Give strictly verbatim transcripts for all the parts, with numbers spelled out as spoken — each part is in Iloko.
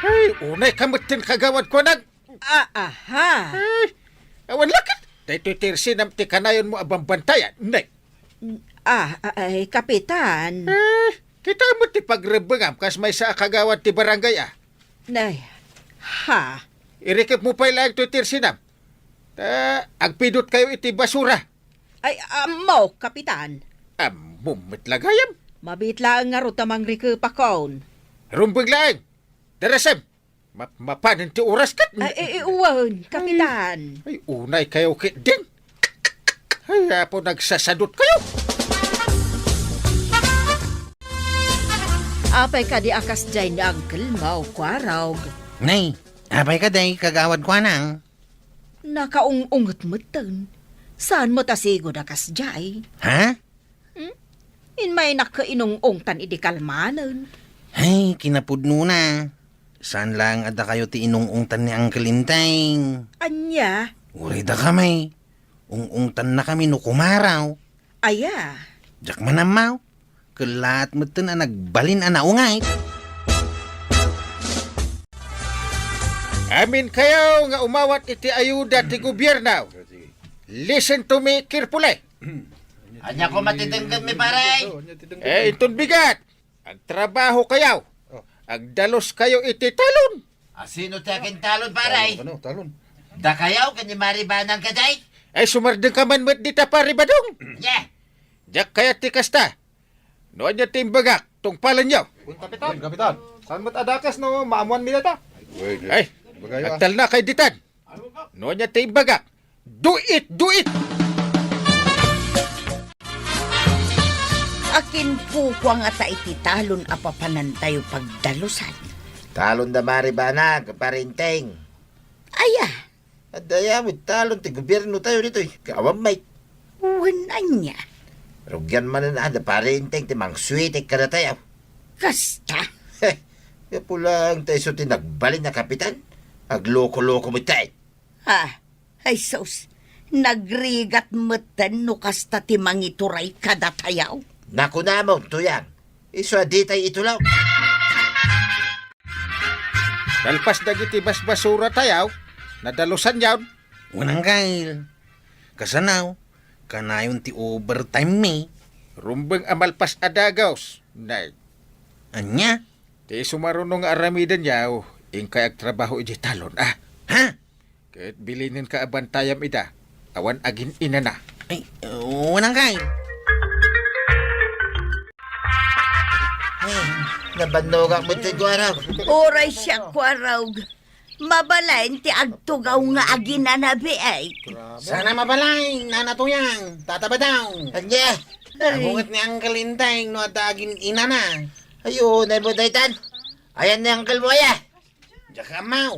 Ay, unay ka metten, kagawad, kunak. Ah, aha. Ay, awan la ket. Daytoy ti irsinam ti kanayonmo a bambantayan, ne? Ah, ay, Kapitan. Eh, kita met ti pagrebbengam kas maysa a kagawad ti barangay, a. Nay, ha? Irikepmo pay laeng toy ti irsinam. Ta agpidot kayo iti basura. Ay, ammo, Kapitan. Ammo met la gayam. Mabiit laeng ngarud ta mangrikepakon. Rumbeng laeng. Darasem. Map-, mapanen ti oras ket. Ay, ay, ay, wen, Kapitan. Ay, unay kayo ketdin. Ay, apo, nagsasadot kayo. Apay kadi a kasdiay ni Uncle Mau, Kuarog? Nay, apay kadi, kagawad, kuanang? Nakaung-unget metten. Saan met a sigud a kasdiay? Ha? Hmm? Immaynak inung-ungtan idi kalmanen. Ay, kinapudnona. Saan laeng a dakayo ti inung-ungtan ni Uncle Enteng. Ania? Uray dakami. Ung-ungtannakami no kumaraw. Aya? Diak man ammo. Kellaat metten a nagbalin a naunget. Amin kayo nga umawat iti ayuda ti gobierno. Listen to me carefully. Ania koma ti denggenmi, pare? Eh, inton bigat, agtrabaho kayo. Oh. Agdalus kayo iti talon. Asino ti akintalon, pare? Talon, ano, talon. Dakayo ken ni Mari Banang kadi? Ay, sumardeng ka man met dita, Pare Badong. Nia? Diak kayat ti kasta. No ania ti imbagak, tungpalenyo. Kun kapitan. Kun kapitan. Saan met a dakes no maammoanmi dayta? Ay, agtalna kay ditan. No ania ti imbagak, do it, do it! Akin pukua ngata iti talon a papanantayo pagdalusan? Talon da Mari Banang, Pare Enteng. Aya? Adda aya met talon ti gobiernotayo ditoy. Kaawan met. Wen ania? Rugian manen a da Pare Enteng ti mangsuitek kadatayo. Kasta? Heh, gapu laeng ta isu ti nagbalin a kapitan. Agloko-loko met tayo. Ah, ay sus, nagrigat metten no kasta ti mangituray kadatayo. Nakunamon, Tuyang, isu a ditay itulaw. Nalpas dagiti basbasuratayo, nadalusanyon. Wen, Uncle. Kasano? Kanayon ti overtime mi. Rumbeng a malpas a dagus, Nay. Ania? Ti isu maruno nga aramidenyo, inkay agtrabaho idiay talon, a. Ha? Ket bilinenka a bantayam ida, awan agin-inana. Ay, wen, Uncle. Ay, nabannogak met ti Kuarog. Uray siak, Kuarog. Mabalin ti agtugaw nga aginana, biit. Saan a mabalin, Nana Tuyang, Tata Badong. Ania? Ay. Agunget ni Uncle Enteng no adda agin-inana. Ay, unay met daytan. Ayan ni Uncle mo, aya. Diak ammo.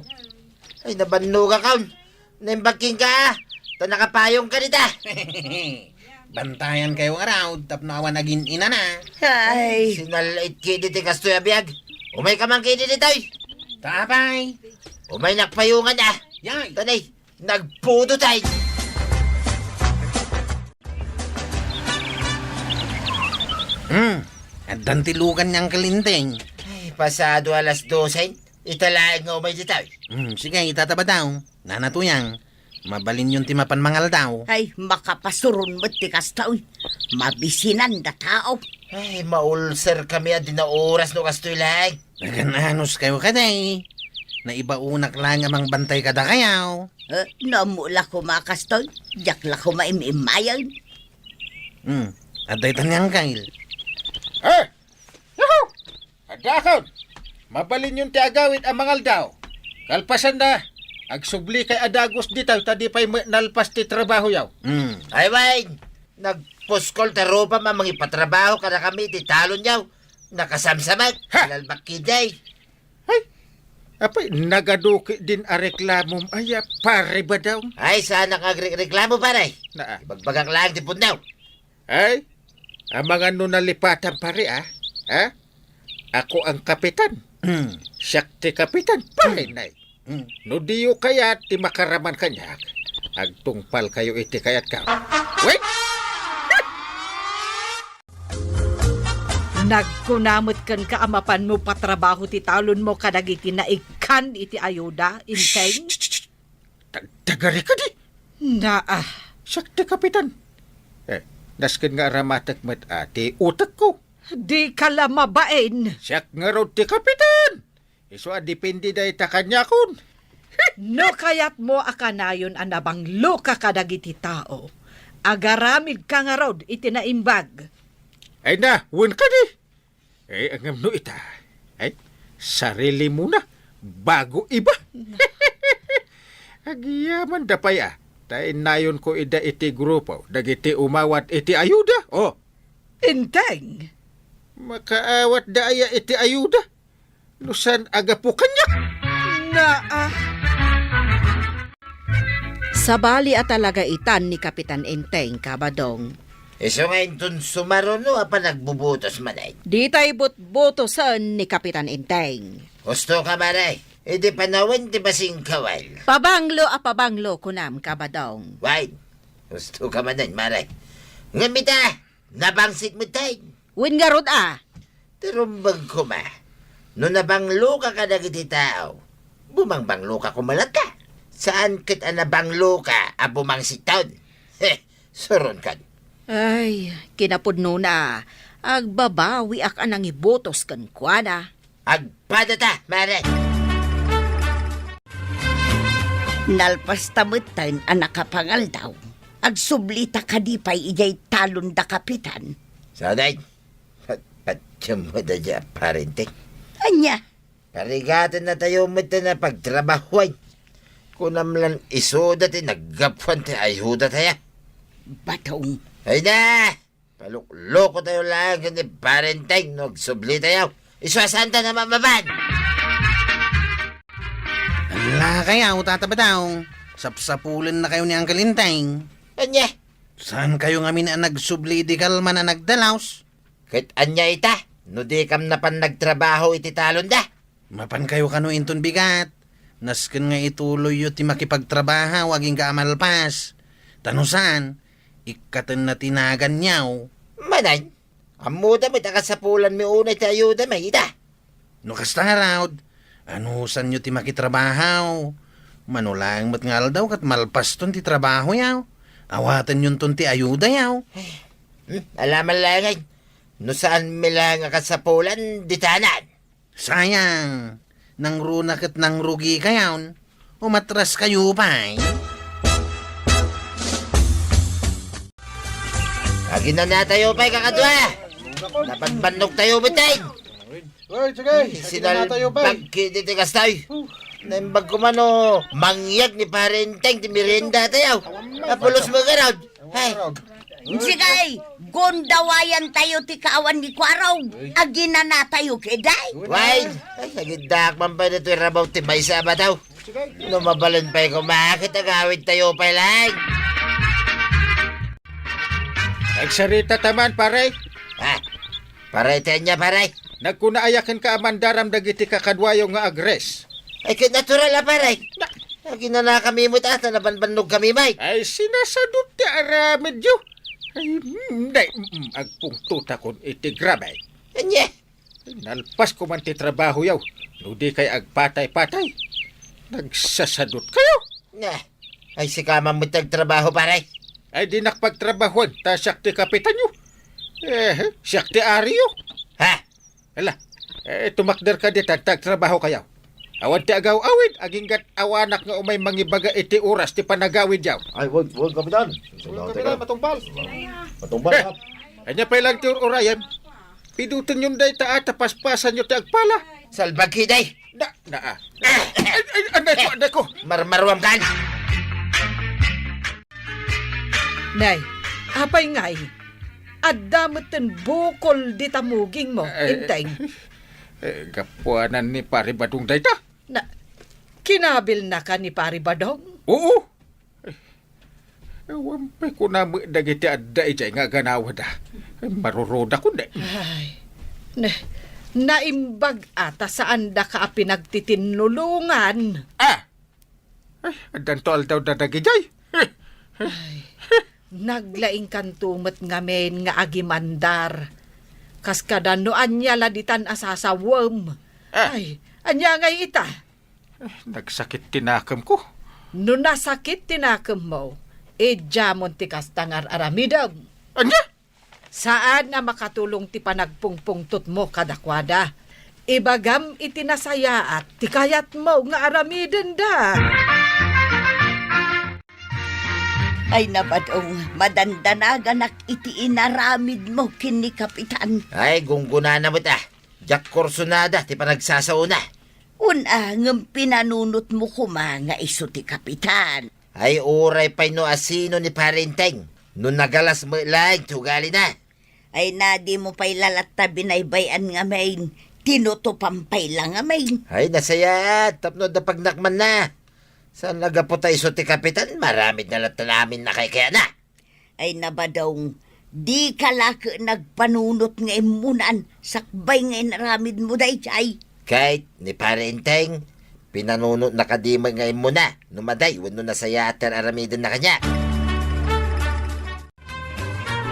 Ay, nabannogakon. Naimbag kenka, ta nakapayongka dita. Bantayankayo ngarud tapno awan agin-inana. Ay. Sinal-it ketdi ti kastoy a biag. Umayka man ketdi ditoy. Ta apay? Umaynak payongan, a. Yay. Tanay, nagpudo tayo. Hmm, addan ti lugan ni Uncle Enteng. Ay, pasado alas dose. Ita laeng nga umay ditoy. Hmm, sige, Tata Badong. Nana Tuyang, mabalinyon ti mapan mangaldaw. Ay, makapasuron met ti kasta, uy. Mabisinanda tao. Ay, maulserkami a di naoras no kastoy laeng. Nagan-anos kayo kadi. Naibaonak laeng a mangbantay kadakayo. Eh, no ammo la koma kastoy, diak la koma im-immayen. Hmm, adda ita ni Uncle. Eh! Yahoo! Addaakon! Mabalinyon ti agawid a mangaldaw. Kalpasanna, agsublikay a dagus ditoy ta di pay met nalpas ti trabahoyo. Hmm. Ay, wen, nagpuskol ti rupam a mangipatrabaho kadakami iti talonyo. Nakasamsamek, ha! Lalbak ketdi. Ay, apay, nagadu ketdin a reklamom aya, Pare Badong? Ay, saanak nga agreklamo, pare. Naa. Ibagbagak laeng ti pudno. Ay, amangan no nalipatan, pare, a? Ha? Ako ang kapitan. Hmm. Siak ti kapitan, pare, hmm, nay. Hmm. No diyo kayat ti makaraman kaniak, agtungpalkayo iti kayatko. Wait! Nagkuna met kenka a mapanmo patrabaho ti talonmo kadagiti naikkan iti ayuda, Enteng? Shh, shh, shh. Tag-, tagarika di. Naa. Siak ti kapitan. Eh, nasken nga aramatek met a ti utekko. Dika la mabain. Siak ngarud ti kapitan. Isu a depende dayta kaniakon. No kayatmo a kanayon a nabangloka kadagiti tao, agaramidka ngarud iti naimbag. Ay na, wen kadi. Eh, ngem no ita, ay, sarili mo na, bago iba. Agyamanda pay a, ta innayonko ida iti grupo dagiti umawat iti ayuda. Oh. Enteng. Makaawatda aya iti ayuda? No saan a gapu kaniak? Naa. Sabali a talaga itan ni Kapitan Enteng, Kabadong. Isu nga inton sumaruno a panagbubutos manen. Ditay butbutosen ni Kapitan Enteng. Husto ka, Mare. Idi panawen ti basing kawal. Pabanglo a pabanglo, kunam, Kabadong. Wen, husto ka manen, Mare. Ngem ita, nabangsit met, Teng. Wen ngarud a. Ti rumbeng koma, no nabangloka kadagiti tao, bumangbangloka koma latta. Saan ket a nabangloka a bumangsiton. He, suronkan. Ay, kinapudnona, agbabawiak a nangibutos kenkuana. Agpadata, Mare. Nalpasta metten a nakapangaldaw. Agsublita kadi pay idiay talon da Kapitan? Saday, pat-, patiem met daydiay a parente. Ania? Parigatennatayo metten a pagtrabahuan. Kunam lan isuda ti naggapuan ti ayudatayo. Batong. Ay na! Paluklokotayo laeng ken ni Parenteng no agsublitayo. Isu a saanta a mamapan! Ala kayo, Tata Batong. Sapsapulennakayo ni Uncle Enteng. Ania? Saankayo ngamin a nagsubli idi kalman a nagdalaus? Ket ania ita, no dikam napan nagtrabaho iti talonda? Mapankayo kano inton bigat. Nasken nga ituloyyo ti makipagtrabaho agingga a malpas. Ta no saan, ikkatenna ti naganyo. Manen, ammoda met a kasapulanmi unay ti ayudami ita. No kasta ngarud, anusanyo ti makitrabaho. Mano laeng met nga aldaw ket malpaston ti trabahoyo. Awatenyonton ti ayudayo. Hmm, ala man laeng, no saanmi laeng a kasapulan, ditanan. Sayang, nangruna ket nangrugikayon, umatraskayo pay. Aginanatayo pay, kakadua! Nabanbannogtayo met, Teng! Oy, sige, aginanatayo pay. Sinalbag ket iti kastoy. Naimbag ko man no mangyag ni Parenteng ti meriendatayo. Apulos mo garud. Ay. Sige, gundawayantayo ti kaawan ni Kuarog. Aginanatayo ketdi. Wen, ay, agiddaak man pay ditoy rabaw ti maysa a bataw. Sige. No mabalin pay koma ket agawidtayo pay laeng. Agsarita ta man, pare. Ha? Pare, ti ania, pare? Nagkuna aya kenka a mandaram dagiti kakaduayo nga agres? Ay, ket natural a, pare. Na- Aginanakami met a ta nabanbannogkami met. Ay, sinasadut ti aramidyo. Ay, mm, day, mm, agpungtotakon iti grabe. Ania? Ay, nalpas ko man ti trabahoyo. No di kay agpatay-patay. Nagsasadut kayo. Nga. Ay, sika man met ti agtrabaho, pare. Ay, dinak pagtrabahuan, ta siak ti kapitanyo. Eh, siak ti ariyo. Ha? Hala, eh, tumakder ka ditan, ta agtrabaho kayo. Awan ti agaw-awid, aginggat awanak nga umay mangibaga iti oras ti panagawidyo. Ay, wag, wag, Kapitan. Wag, Kapitan, matungpal. Matungpal, eh, ha? Ania pay lang ti ur-urayan? Pidutenyon dayta a ta paspasanyo ti agpala. Salbag ketdi. Da, da, ah. Ay, ay, anday ko, anday ko. Marmaruam kan. Nay, apay ngay? Adda metten bukol dita mugingmo, eh, Enteng. Eh, gapuanan ni Pari Badong dayta. Na, kinabilnaka ni Pari Badong? Oo. Eh, awan pay kunam dagiti adda idiay nga aganawada. Eh, marurodakon, eh. Ay, na, naimbag a ta saandaka a pinagtitinnulongan. Ah! Ay, addanto aldaw da dagidiay. Ay, naglaingkanto met ngamin nga agimandar. Kas kada no ania la ditan a sasawem. Ah. Ay, ania ngay ita? Eh, nagsakit ti nakemko. No nasakit ti nakemmo, idiamon ti kasta nga ar-aramidem. Ania? Saan a makatulong ti panagpungpungtotmo kadakuada. Ibagam iti nasayaat ti kayatmo nga aramidenda. Ay, Nabadong, madandanaganak iti inaramidmo ken ni Kapitan. Ay, gunggonana met, ah. Diak kursunada ti panagsasaona. Wen a, ngem pinanunotmo koma nga isu ti kapitan. Ay, uray pay no asino ni Pare Enteng, no nagalas met laeng ti ugalina. Ay, na, dimo pay la latta binaybay-an ngamin, tinutopan pay la ngamin. Ay, nasayaat, tapno adda pagnakmanna. Saan a gapu ta isu ti kapitan, maramid na latta amin a kaykayana. Ay, Nabadong, dika la ket nagpanunot nga immunan, sakbay nga inaramidmo daydiay. Ket ni Pare Enteng, pinanunotna kadi met nga immuna, no maday wenno nasayaat ti ar-aramidenna kaniak.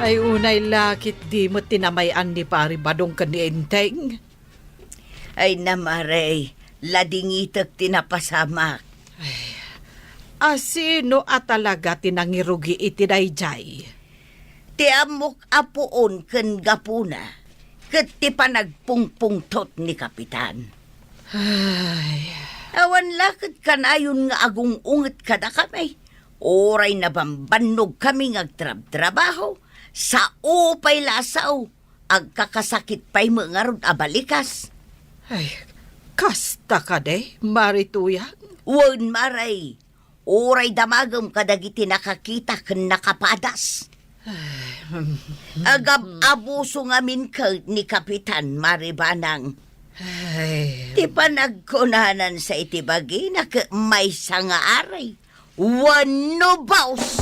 Ay, unay la ketdi met ti namay-an ni Pare Badong ken ni Enteng. Ay, na, Mare, ladingitek ti napasamak. Ay, asino a talaga ti nangirugi iti daydiay? Ti ammok a puon ken gapuna, ket ti panagpungpungtot ni Kapitan. Ay. Awan la ket kanayon nga agung-unget kadakami. Uray nabambannogkami nga agtrabtrabaho, sao pay la a sao, agkakasakit pay met ngarud a balikas. Ay, kasta kadi, Mare Tuyang? Wen, Mare, uray damagem kadagiti nakakita ken nakapadas. Ay, mm. Agab-abuso ngamin ket ni Kapitan Mare Banang. Ay. Ti panagkunanan sa iti bagina ket maysa nga ari. Wenno baus.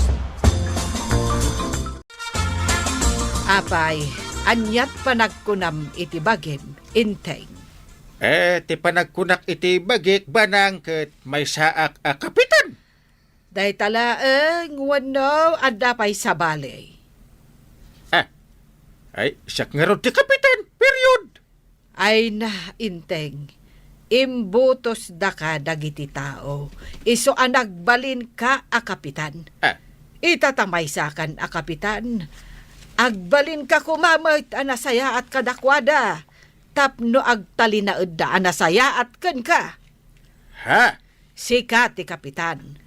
Apay, aniat panagkunam iti bagim, Enteng? Eh, ti panagkunak iti bagik, Banang, ket maysaak a kapitan. Dayta laeng wenno adda pay sabali? Ah, ay, siak ngarud ti kapitan, period. Ay na, Enteng, imbutosdaka dagiti tao, isu a nagbalinka a kapitan. Ah. Ita ta maysakan a kapitan, agbalinka koma met a nasayaat kadakuada tapno agtalinaedda a nasayaat kenka. Ha? Sika ti kapitan.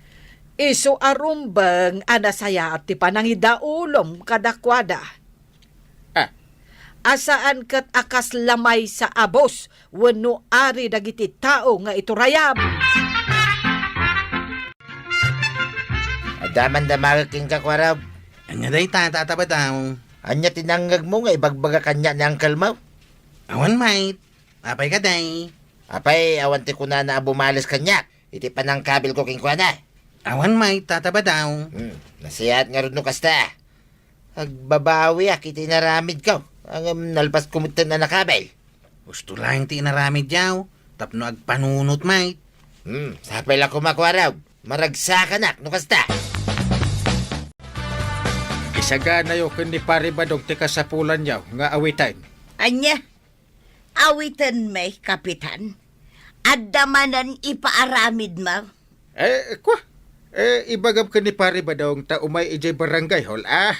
Isu a rumbeng a nasayaat ti panangidaulom kadakuada. Ah. A saan ket a kasla maysa a boss wenno ari dagiti tao nga iturayam. Adda man damagek kenka, Kuarog. Ania dayta, Tata Badaw? Ania ti nangngegmo nga ibagbaga kaniak ni angkelmo? Awan met. Apay kadi? Apay, awan ti kunana a bumales kaniak iti panangkabilko kenkuana? Awan met, Tata Badaw. Hmm, nasayaat ngarud no kasta. Agbabawiak iti inaramidko, ngem nalpasko metten a nakabil. Husto laeng ti inaramidyo, tapno agpanunot met. Hmm, sapay la koma, Kuarog. Maragsakanak no kasta. Isaganayo ken ni Pare Badong ti kasapulanyo nga awiten. Ania? Awiten met, Kapitan? Adda manen ipaaramidmo? Eh, kua? Eh, ibagam ken ni Pare Badong ta umay idiay barangay hall, ah.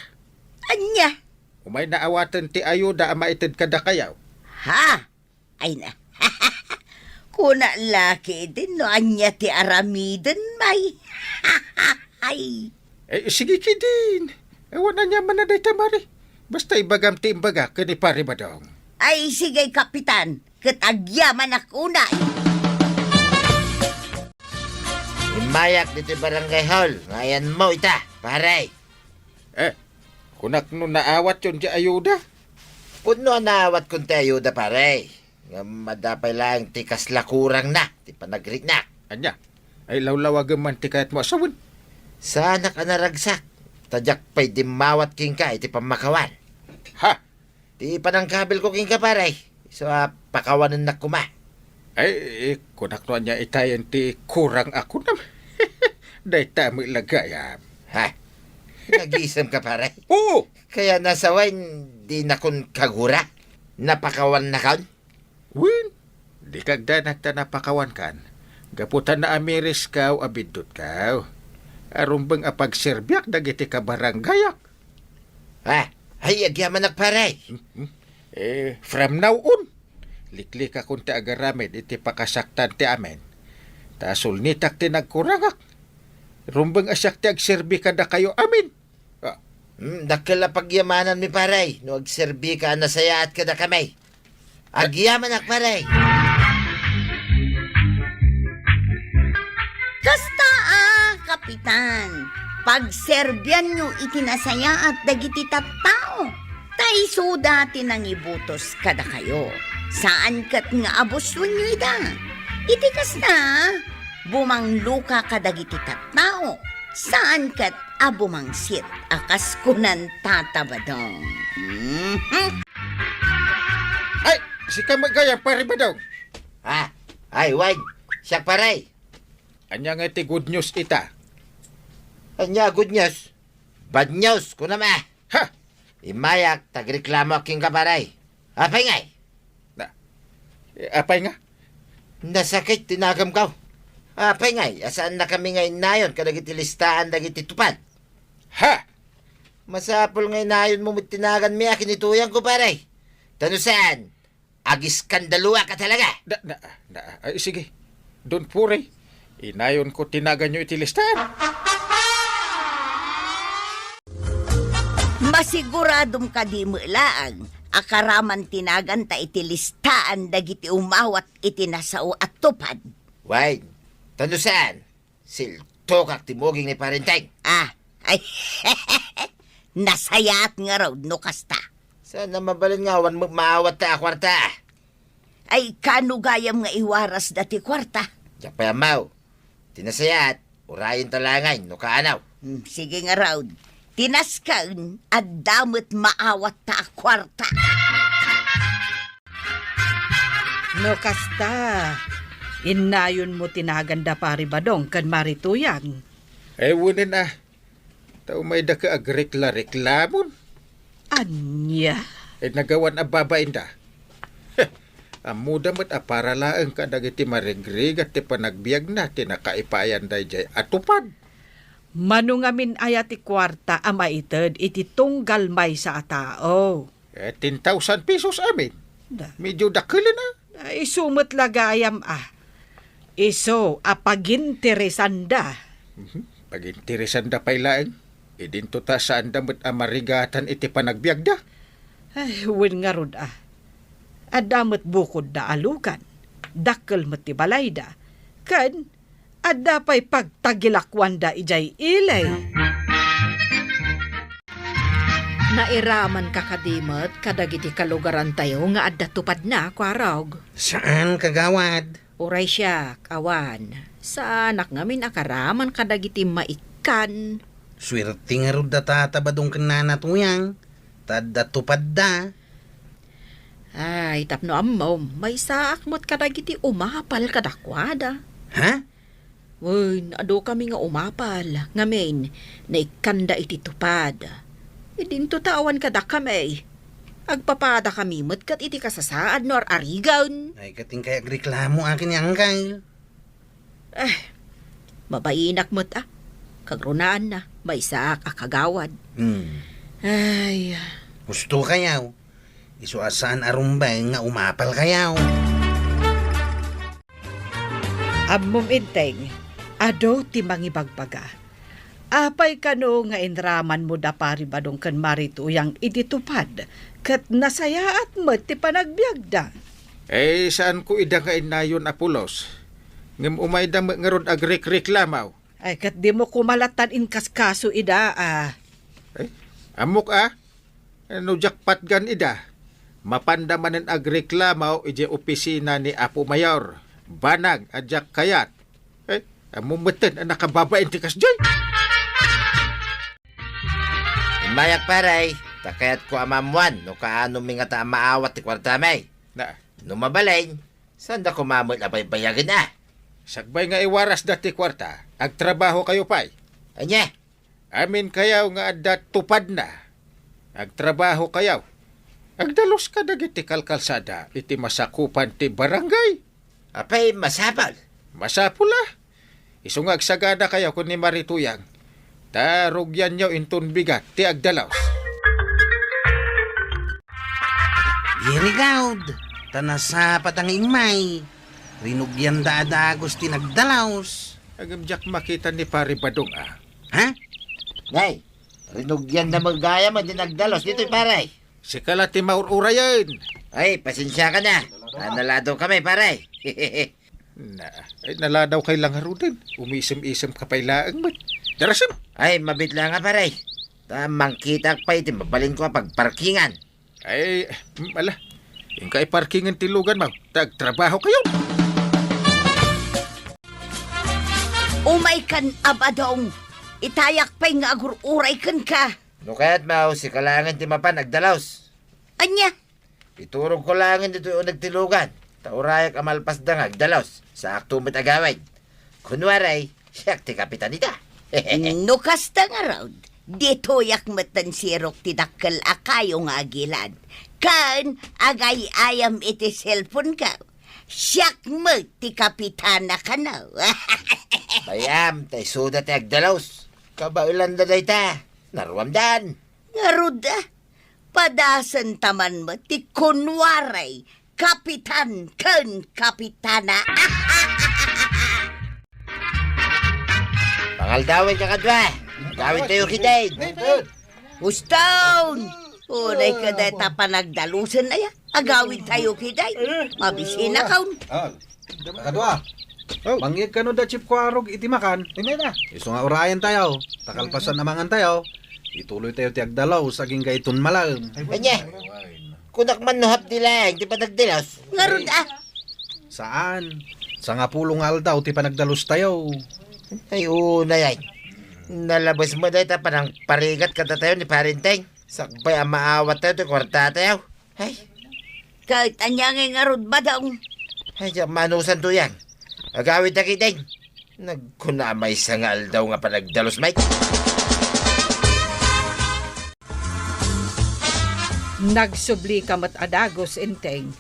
Ania? Umayna awaten ti ayuda a maited kadakayo. Ha? Ay na. Kuna la ketdin no ania ti aramiden, may. Ay. Eh, sige ketdin. Awan aniamanna dayta, Mare. Basta ibagam ti imbagak ken ni Pare Badong. Ay, sige, Kapitan. Ket agyamanak unay. Immayak ditoy barangay hall nga ayanmo ita, pare. Eh, kunak no naawatyon ti ayuda? Pudno a naawatkon ti ayuda, pare. Ngem adda pay laeng ti kasla kurangna ti panagriknak. Ania? Ay, lawlawagem man ti kayatmo a sawen? Saanak a naragsak, ta diak pay dimmawat kenka iti pammakawan. Ha? Ti panangkabilko kenka, pare, isu a pakawanennak koma. Ay, kunak no ania itayen ti kurang a kunam. Dayta met la gayam. Ha? Nagisemka, pare? Oo! Kaya nasawen, dinakon kagura? Napakawannakon? Wen, dika agdanag ta napakawankan. Gapu ta naamiriskaw a biddutkaw. Arumbeng a pagserbiak dagiti kabarangayak. Ah, ay, agyamanak, pare. Hmm, hmm. Eh, from now on, liklikakon ti agaramid iti pakasaktan ti amin. Ta sulnitak ti nagkurangak. Rumbeng a siak ti agserbi kadakayo amin. Ah. Hmm, dakkel a pagyamananmi, pare, no agserbika a nasayaat kadakami. Agyamanak, pare. Kasta a, Kapitan, pagserbianyo iti nasayaat dagiti tattao, ta isuda ti nangibutos kadakayo. Saan ket nga abusonyo ida. Iti kasta, bumangloka kadagiti tattao, saan ket a bumangsit a kas kunan Tata Badong. Mhm. Ay, sika met gayam, Pare Badong. Ah, ay, wen. Siak, pare. Ania nga iti good news ita? Ania good news? Bad news, kunam a. Ha? Immayak, ta agreklamoak kenka, pare. Apay ngay? Na, eh, apay nga? Nasakit ti naganko. Apay ngay, a saannakami nga innayon kadagiti listaan dagiti tupad? Ha? Masapul nga inayonmo met ti naganmi a kinituyangko, pare. Ta no saan, agiskandaluak a talaga. Da, da, da, ay, sige. Don't worry. Inayonko ti naganyo iti listaan. Masiguradom kadi met laeng a karaman ti naganta iti listaan dagiti umawat iti nasao a tupad? Wen, ta no saan, siltokak ti muging ni Parenteng. Ah, ay, nasayaat ngarud no kasta. Saan a mabalin nga awan met maawatta a kuarta? Ay, kano gayam nga iwarasda ti kuarta? Diak pay ammo. Ti nasayaat, urayenta laeng no kaano. Hmm, sige ngarud. Ti nasken, adda met maawatta a kuarta. No kasta, innayonmo ti naganda Pari Badong ken Mari Tuyang. Ay, wenen a. Ta umayda ket agrekla-reklamon. Ania? Eh, nagawan a babainda. Heh, ammoda met a para laeng kadagiti marigrigat ti panagbiagna ti nakaipaayan daydiay a tupad. Mano ngamin aya ti kuarta a maited iti tunggal maysa a tao? Eh, ten thousand pesos amin. Da. Medyo dakelen a. Ah, isu met la gayam a. Isu a paginteresanda. Mhm. Paginteresanda pay laeng. Idinto ta saanda met a marigatan iti panagbiagda. Ay, wen ngarud a. Adda met bukodda a lugan. Dakkel met ti balayda. Ken adda pay pagtagilakuanda idiay ili. Nairamanka kadi met kadagiti kalugarantayo nga adda tupadna, Kuarog? Saan, kagawad. Uray siak, awan. Saanak ngamin a karaman kadagiti maikkan. Suerte ngarud da Tata Badong ken Nana Tuyang, ta adda tupadda. Ay, tapno ammom, maysaak met kadagiti umapal kadakuada. Ha? Wen, adukami nga umapal, ngamin, naikkanda iti tupad. Idinto ta awan kadakami. Agpapadakami met ket iti kasasaad no ar-arigen. Ay, ket inkay agreklamo akin ni Angkay. Eh, mabainak met a. Kagrunaanna, maysaak a kagawad. Hmm. Ay. Husto kayaw. Isu a saan a rumbeng nga umapal kayaw. Ammom, Enteng, adu ti mangibagbaga. Apay kano nga inramanmo da Pari Badong ken Mari Tuyang idi tupad, ket nasayaat met ti panagbiagda? Eh, saanko ida nga innayon, Apolos. Ngem umayda met ngarud agrekreklamo. Ay, ket dimo koma lattan inkaskaso ida, a. Eh, ammok, a? No diak patgan ida, mapanda manen agreklamo idiay opisina ni Apo Mayor. Banag a diak kayat. Eh, ammom metten a nakababain ti kasdiay. Immayak, pare, ta kayatko a maammoan no kaanomi ngata a maawat ti kuartami. Na. No mabalin, saanda koma met a baybayagen a. Sakbay nga iwarasda ti kuarta, agtrabahokayo pay. Ania? Aminkayo nga adda tupadna. Agtrabahokayo. Agdaluska dagiti kalkalsada iti masakupan ti barangay. Apay, masapul? Masapul a. Isu nga agsaganakayo ken ni Mari Tuyang, ta rugianyo inton bigat ti agdalus. Very good. Ta nasapa ta nga immay. Rinugianda a dagus ti nagdalus. Agem diak makita ni Pare Badong a. Ha? Nay, rinugianda met gayam ti nagdalus ditoy, pare. Sika la ti maur-urayen. Ay, pasensiaka na. Ah, naladawkami, pare. Na, ay, naladawkay la ngaruden. Umisem-isem ka pay laeng met. Darasem. Ay, mabiit la nga, pare. Ta mangkitak pay iti mabalinko a pagparkingan. Ay, mm, ala. Inka iparkingen ti luganmo. Ta agtrabahokayto. Umaykan a, Badong. Itayak pay nga agur-uray kenka. No kayatmo, sika laengen ti mapan agdalus. Ania? Iturogko laengen ditoy uneg ti lugan. Ta urayak a malpasda nga agdalus. Sakto met agawid. Kunwari, siak ti kapitan ita. No kasta ngarud, ditoyak metten sirok ti dakkel a kayo nga agilad. Ken agay-ayam iti cellphone-ko. Siak met ti kapitana kano. Bayam, ta isuda ti agdalus. Kabaelanda dayta. Naruamdan. Ngarud, ah, padasen ta man met ti kunwaray kapitan ken kapitana. Pangaldawen ka kadua. Agawid tayo kitaen. Uston! Unay ka dayta panagdalusen aya. Agawid tayo kitaen. Mabisinakon. Ah, kadua. Oh. Mangyeg kano da Chief Kuarog iti makan. Hindi na. Isu nga urayen tayo. Ta kalpasan a mangan tayo, ituloy tayo ti agdalus agingga iton malem. Ay, anya? Kunak man no half day laeng ti panagdalus. Ngarud, ah. Saan? Sangapulo nga aldaw ti panagdalus tayo. Ay, unay ay. Nalabes mo dayta panangparigat kada tayo ni Parenteng. Sakbay a maawat tayo ti kwarta tayo. Ay. Ket ania ngay ngarud, Badong? Ay, diak manusan, Tuyang. Agawid ta kitaen. Nagkuna a maysa nga aldaw nga panagdalus, Mike. Nagsubli ka met a dagus, Enteng.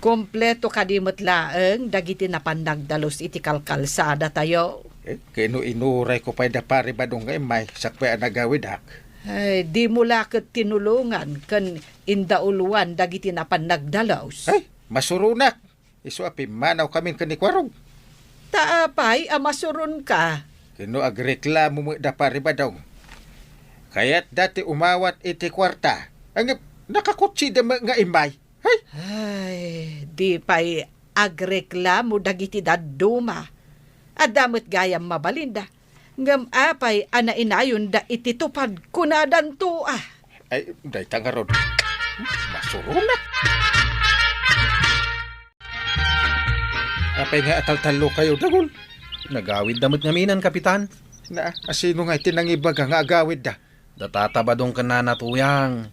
Kompleto kadi met laeng dagiti napan nagdalus iti kalkalsada tayo. Eh, ken no inuray ko pay da Pare Badong nga immay, sakbay a nagawidak. Ay, dimo la ket tinulongan ken indauluan dagiti napan nagdalus. Ay, masuronak. Isu a pimmanawkamin ken ni Kuarog. Ta apay a masuronka? Ken no agreklamo met da Pare Badong. Kayatda ti umawat iti kuarta. Ngem nakakutsida met nga immay. Hay! Ay, di pay agreklamo dagiti dadduma. Adda met gayam mabalinda. Ngem apay a nainayonda iti tupad kunadanto a? Ay, dayta ngarud. Masuronak. Apay nga ataltallokayo, Dagul? Nagawidda met ngamin, Kapitan. Na, asino nga iti nangibaga nga agawidda? Da Tata Badong ken Nana Tuyang.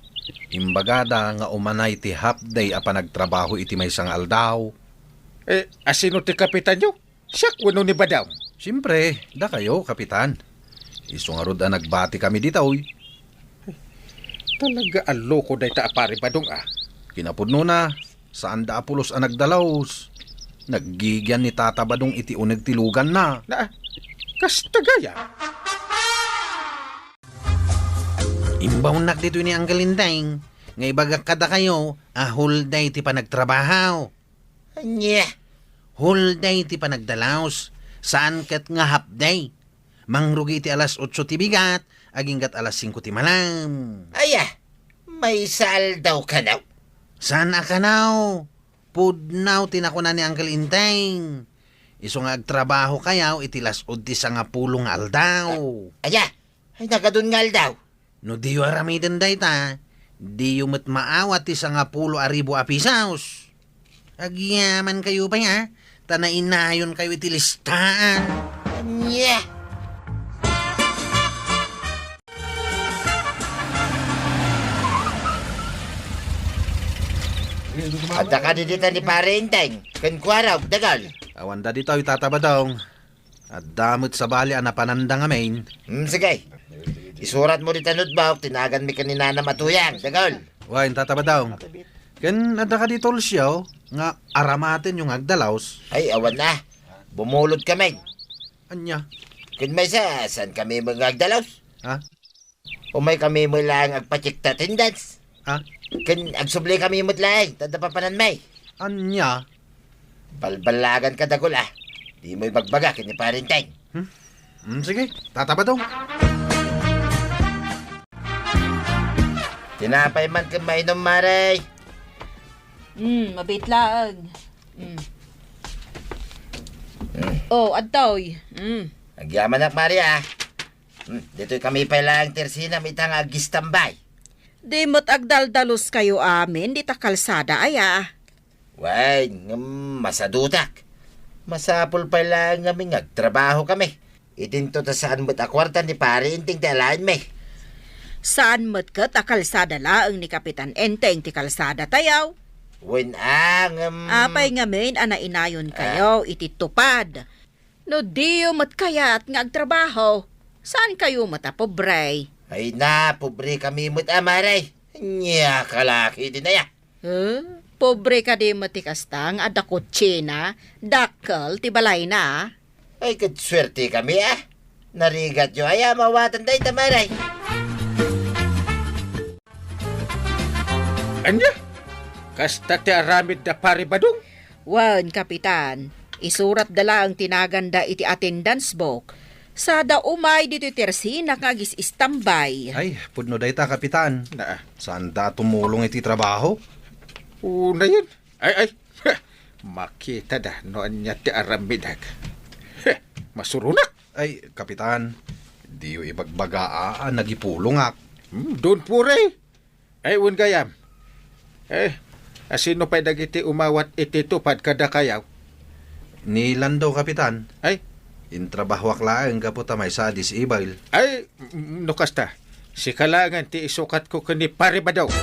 Imbagada nga umanay ti half day a panagtrabaho iti maysa nga aldaw. Eh, asino ti kapitanyo? Siak wenno ni Badong? Siempre, dakayo, Kapitan. Isu ngarud a nagbatikami ditoy. Talaga a loko dayta a Pare Badong, ah. Kinapudnona, saanda a pulos a nagdalus. Naggigian ni Tata Badong iti uneg ti luganna. Na, kasta gayam. Imbawnak ditoy ni Uncle Enteng nga ibagak kadakayo a whole day ti panagtrabaho. Ania? Whole day ti panagdalus, saan ket nga half day. Mangrugi iti alas otso ti bigat, aginggat alas singko ti malem. Aya, maysa aldaw kano? Saan a kano? Pudno ti nakuna ni Uncle Enteng. Isu nga agtrabahokayo iti las-ud ti sangapulo nga aldaw. Aya, ay nagadun nga aldaw. No diyo aramiden dayta, diyo met maawat ti sangapulo a ribu a pisos. Agyamankayo pay, a, ta nainayonkayo iti listaan. Ania? Adda kadi dita ni Pare Enteng ken Kuarog, Dagul? Awanda ditoy, Tata Badong. Adda met sabali a napananda ngamin. Hmm, sige. Isuratmo dita notebook ti naganmi ken ni Nanam a Tuyang, Dagul. Wen, Tata Badong. Ken adda kadi tulsio nga aramatenyo nga agdalus? Ay, awan a. Bumulod kami. Ania? Ken maysa, saan kami nga agdalus? Ha? Umay kami met laeng agpa-check ta attendance. Ha? Ken agsubli kami met laeng, ta adda papananmi. Ania? Balballagan ka, Dagul, a. Dimo ibagbaga ken ni Pare Enteng. Hmm? Hmm, sige, Tata Badong. Tinapay man ken mainom, Mare. Hmm, mabiit laeng. Hmm. Hmm. Oh, adtoy. Hmm. Agyamanak, Mare, a. Hmm, ditoy kami pay laeng ti Ersinam ita nga agistambay. Di met agdaldalus kayo amin dita kalsada, aya? Wen, ngem masadutak. Masapul pay laeng ngamin nga agtrabaho kami. Idinto ta saan met a kuarta ni Pare Enteng ti alaenmi. Saan met ket a kalsada laeng ni Kapitan Enteng ti kalsadatayo? Wen a, ngem apay ngamin a nainayon kayo iti TUPAD? No diyo met kayat nga agtrabaho, saan kayo met a pobre? Ay na, pobre kami met a, Mare. Ania ka la ketdin aya? Eh, pobre kadi met ti kasta nga adda kutsina, dakkel ti balayna? Ay, ket suerte kami, a. Narigatyo aya a mawatan dayta, Mare. Ania? Kasta ti aramid da Pare Badong? Wen, Kapitan, isuratda laeng ti naganda iti attendance book. Sada umay ditoy ti Ersinak nga agis-istambay. Ay, pudno dayta, Kapitan. Naa. Saanda a tumulong iti trabaho? Unayen. Ay, ay. Makitada no ania ti aramidak. Masuronak. Ay, Kapitan, diyo ibagbaga a, a nagipulongak. Hmm, don't worry. Ay, wen gayam. Eh, asino pay dagiti umawat iti TUPAD kadakayo? Ni Lando, Kapitan. Ay? Intrabahoak laeng gapu ta maysa a disable. Ay, m-, no kasta, sika laengen ti isukatko ken ni Pare Badong.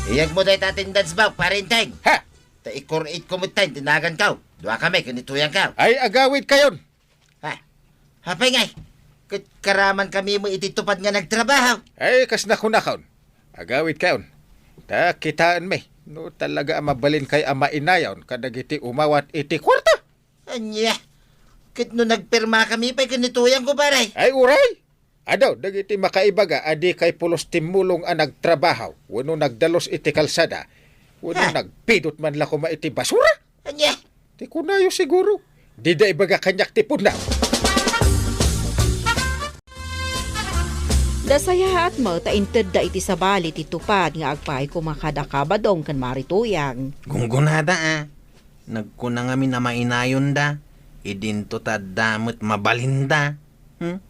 Iyegmo dayta attendance book, Pare Enteng. Ha? Ta ikur-itko metten ti naganko. Duakami ken ni Tuyangko. Ay, agawidkayon. Ha? Apay ngay? Ket karaman kami met iti TUPAD nga nagtrabaho. Ay, kas nakunakon. Agawidkayon. Ta kitaenmi no talaga a mabalinkay a mainayon kadagiti umawat iti kuarta. Ania? Ket no nagpirma kami pay ken ni Tuyangko, pare? Ay, uray! Adu dagiti makaibaga a dikay pulos timmulong a nagtrabaho wenno nagdalus iti kalsada wenno nagpidot man la koma iti basura. Ania? Ti kunayo siguro, dida ibaga kaniak ti pudno. Nasayaat met ta intedda iti sabali ti TUPAD nga agpaay koma kadaka Badong ken Mari Tuyang. Gunggonada a. Nagkuna ngamin a mainayonda, idinto ta adda met mabalinda. Hmm?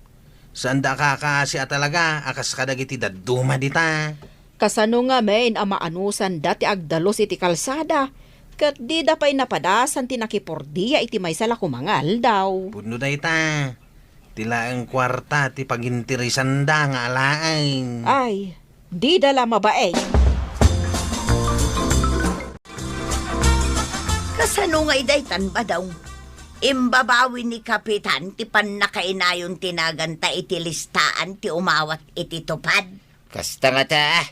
Saanda a kakaasi a talaga a kas kadagiti dadduma dita. Kasano ngamin a maanusanda ti agdalus iti kalsada, ket dida pay napadasan ti nakipordia iti maysa la koma nga aldaw? Pudno dayta, ti laeng kuarta ti paginteresanda nga alaen. Ay, dida la mabain. Kasano ngay daytan, Badong? Imbabawi ni Kapitan ti pannakainayon ti naganta iti listaan ti umawat iti TUPAD? Kasta ngata.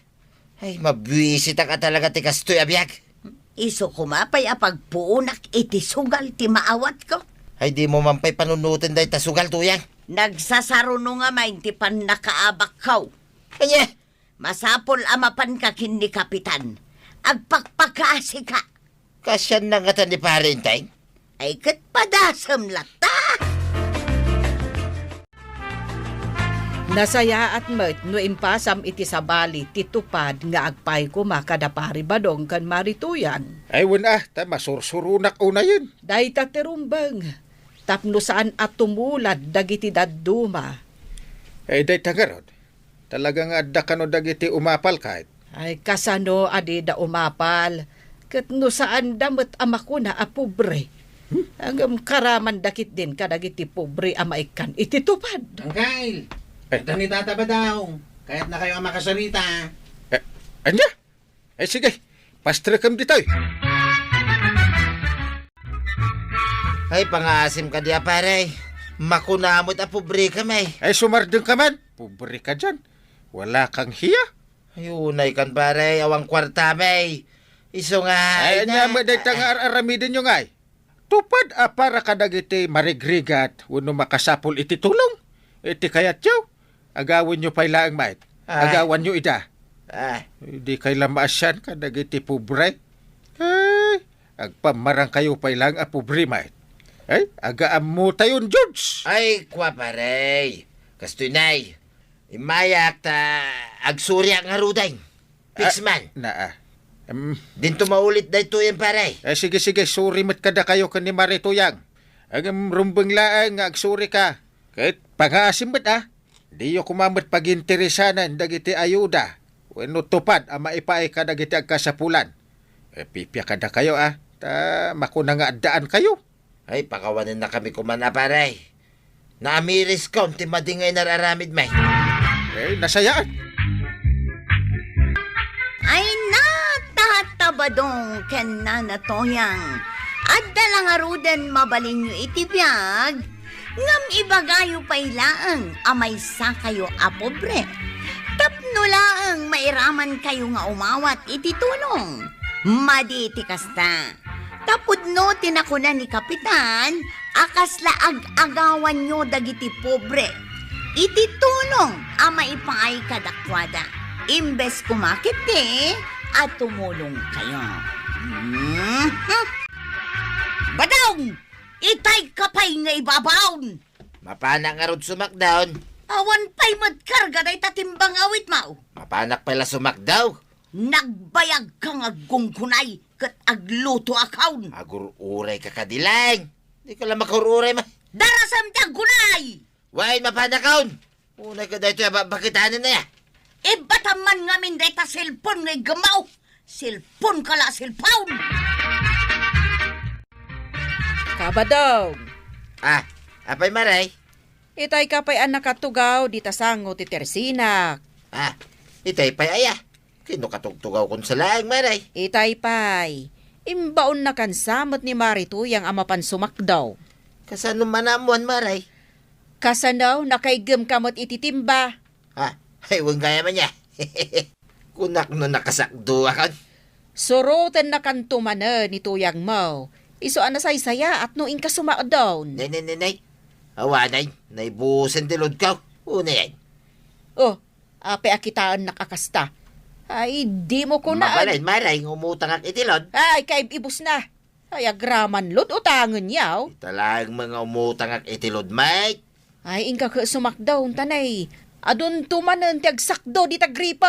Ay, mabuisitak a talaga ti kastoy a biag. Isu koma pay a pagpuonak iti sugal ti maawatko. Ay, dimo man pay panunoten dayta sugal, Tuyang. Nagsasaruno ngamin ti pannakaabakko. Ania? Masapul a mapanka ken ni Kapitan. Agpakpakaasika. Kasianna ngata ni Pare Enteng? Ay, ket padasem latta. Nasayaat met no impasam iti sabali ti TUPAD nga agpaay koma kada Pari Badong ken Mari Tuyang. Ay, wen a, ta masursuronak unayen. Dayta ti rumbeng, tapno saan a tumulad dagiti dadduma. Ay, dayta ngarud. Talaga nga adda kano dagiti umapal, kayat? Ay, kasano a dida umapal? Ket no saanda met a makuna a pobre. Hmm? Ngem karamanda ketdin kadagiti pobre a maikkan iti TUPAD. Angkel, eh, adda ni Tata Badong. Kayatna kayo a makasarita. Eh, ania? Eh, sige, pastrekem ditoy. Ay, pangaasim kadi a, pare. Makuna met a pobre kami. Ay, sumardeng ka man. Pobre ka dian. Wala kang hiya? Ay, unay kan, pare, awan kuarta, bay. Isu nga, ay, ania met dayta nga ar-aramidenyo ngay? Tupad a para kadagiti marigrigat wenno makasapul iti tulong. Iti kayatyo, agawenyo pay laeng met. Ay. Agawanyo ida. Ay. Dikay la maasian kadagiti pobre. Ay, agpammarangkayo pay laeng a pobre met. Ay, agaammotayon, George. Ay, kua, pare. Kastoy, nay. Immayak ta agsuriak ngaruden. Fix man. Ah, naa. Em. Dinto maulit daytoyen, pare. Eh, sige, sige, suri met kadakayo ken ni Mare Tuyang. Ngem rumbeng laeng nga agsurika. Ket pangaasim met, a. Diyo koma met paginteresanen dagiti ayuda wenno tupad a maipaay kadagiti agkasapulan. Eh, pipia kadakayo, a. Ta makuna nga addaankayo. Ay, pakawanennakami koma a, pare. Naamiriskon ti madi nga inar-aramidmi. Eh, nasayaan. Ay, natatabadong ken nanatoyang. Adda la ngaruden mabalinyo iti biag, ngem ibagayo pay laeng a maysakayo a pobre. Tapno laeng mairamankayo nga umawat iti tulong. Madi ti kasta. Ta pudno ti nakuna ni Kapitan a kasla ag-agawanyo dagiti pobre iti tulong a maipaay kadakuada, imbes koma ketdi a tumulongkayo. Mhm. Badong! Itayka pay nga ibabaon! Mapanak ngarud sumakdaw. Awan pay met karga dayta timbang awitmo. Mapanak pay la sumakdaw. Nagbayagka nga aggungunay ket aglutoakon. Agur-urayka kadi laeng. Dika la makaur-uray met. Darasem ti aggunay! Wen, mapanakon. Unayka daytoy a babakitanen aya. Ibbatam man ngamin dayta cellphone nga iggemmo. Cellphoneka la a cellphone! Kabadong! Ah, apay, Mare? Itayka pay a nakatugaw dita sango ti tersinak. Ah, itay pay aya? Ken no katugtugawkon sa laeng, Mare. Itay pay. Imbaonnakan sa met ni Mare Tuyang a mapan sumakdaw. Kasano man a ammoan, Mare? Kasano, nakaiggemka met iti timba? Ha? Ay, wen gayam aya. Kunak no nakasakdoakon. Surotennakanto manen ni tuyangmo. Isu a nasaysayaat no inka sumakdaw. Nay, nay, nay, nay. Awanay, naibusen ti loadko. Unayen. Oh, apay a kitaennak a kasta? Ay, dimo kunaan. Mabalin, Mare, nga umutangak iti load. Ay, kaib-ibusna. Ay, agraman load, utangen yaw. Ita laeng nga umutangak iti load, Mike. Ay, inka ket sumakdaw, tanay. Adunto manen ti agsakdo dita gripo.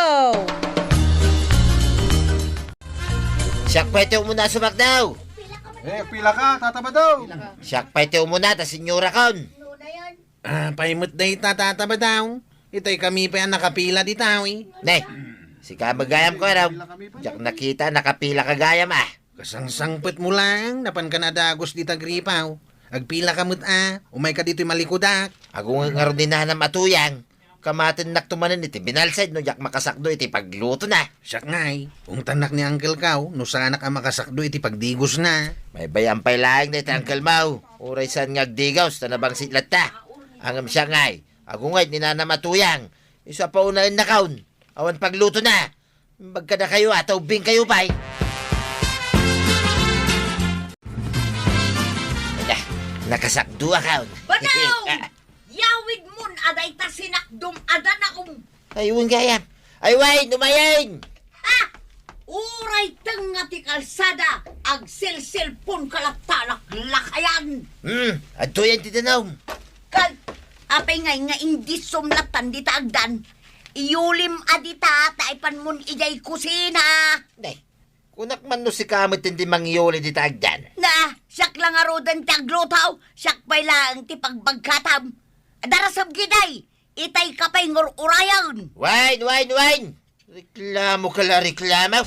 Siak pay ti umuna a sumakdaw. Eh, pila ka, Tata Badaw? Siak pay ti umuna, ta senyorakon. Ah, pay met dayta, Tata Badaw. Itay kami pay a nakapila dita, eh. Ne, sika met gayam, Kuarog. Diak nakita, nakapilaka gayam, ah. Kasangsangpetmo laeng, napanka a dagus dita gripo. Agpilaka met, a, umayka ditoy malikudak. Agunget ngarud ni nanam a tuyang. Kamatennakto manen iti binalsed no diak makasakdo iti paglutona. Siak ngay, ungtannak ni uncle ko, no saanak a makasakdo iti pagdigosna. Maibay-am pay laeng dayta uncle mo. Uray saan nga agdigos, ta nabangsit latta. Ngem siak ngay, agunget ni nanam a tuyang. Isu a paunaennakon. Awan paglutona. Imbag kadakayo a ta ubbingkayo pay. Ala, nakasakdoakon. Badaw! Ah. Yawidmon a dayta sinakdom a danaom. Ay, wen gayam. Ay, wen, umayen! Ah! Uray tengnga ti kalsada, agselselponka latta laklakayan. Hmm, adtoyen ti danaom. Kag, apay ngay nga indisom lattan dita agdan? Iulim a dita ta ipanmon idiay kusina. Nay, kunak man no sika met ti mangiuli dita agdan. Na, siak la ngaruden ti agluto, siak pay laeng ti pagbagkatam. Darasem ketdi, itayka pay ngur-urayen. Wen, wen, wen! Reklamoka la, reklamo.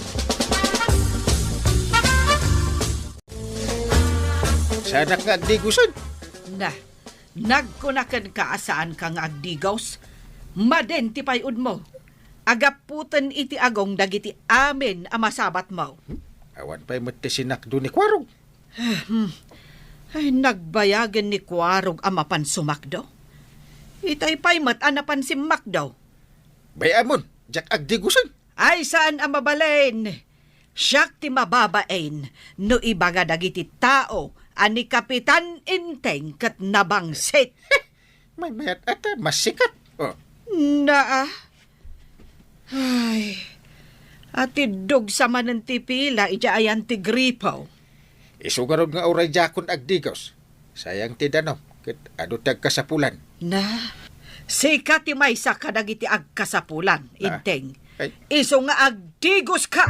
Saanak nga agdigosen. Na, nagkunakenka a saanka nga agdigos? Madin ti pay-odmo. Agaputen iti agong dagiti amin a masabatmo. Hmm? Awan pay met ti sinakdo ni Kuarog. Hmm. Ay, nagbayagen ni Kuarog a mapan sumakdo. Itay pay met a napan simmakdo. Bay-amon, diak agdigosen. Ay, saan a mabalin. Siak ti mababain no ibaga dagiti tao a ni Kapitan Enteng ket nabangsit. Maymayat ata, masikat. Oh. Naa. Ay, atiddog sa manen ti pila idiay ayan ti gripo. Isu ngarud nga uray diakon agdigos. Sayang ti danum, ket adu ti agkasapulan. Na, sika ti maysa kadagiti agkasapulan, Ah. Enteng. Ay. Isu nga agdigoska!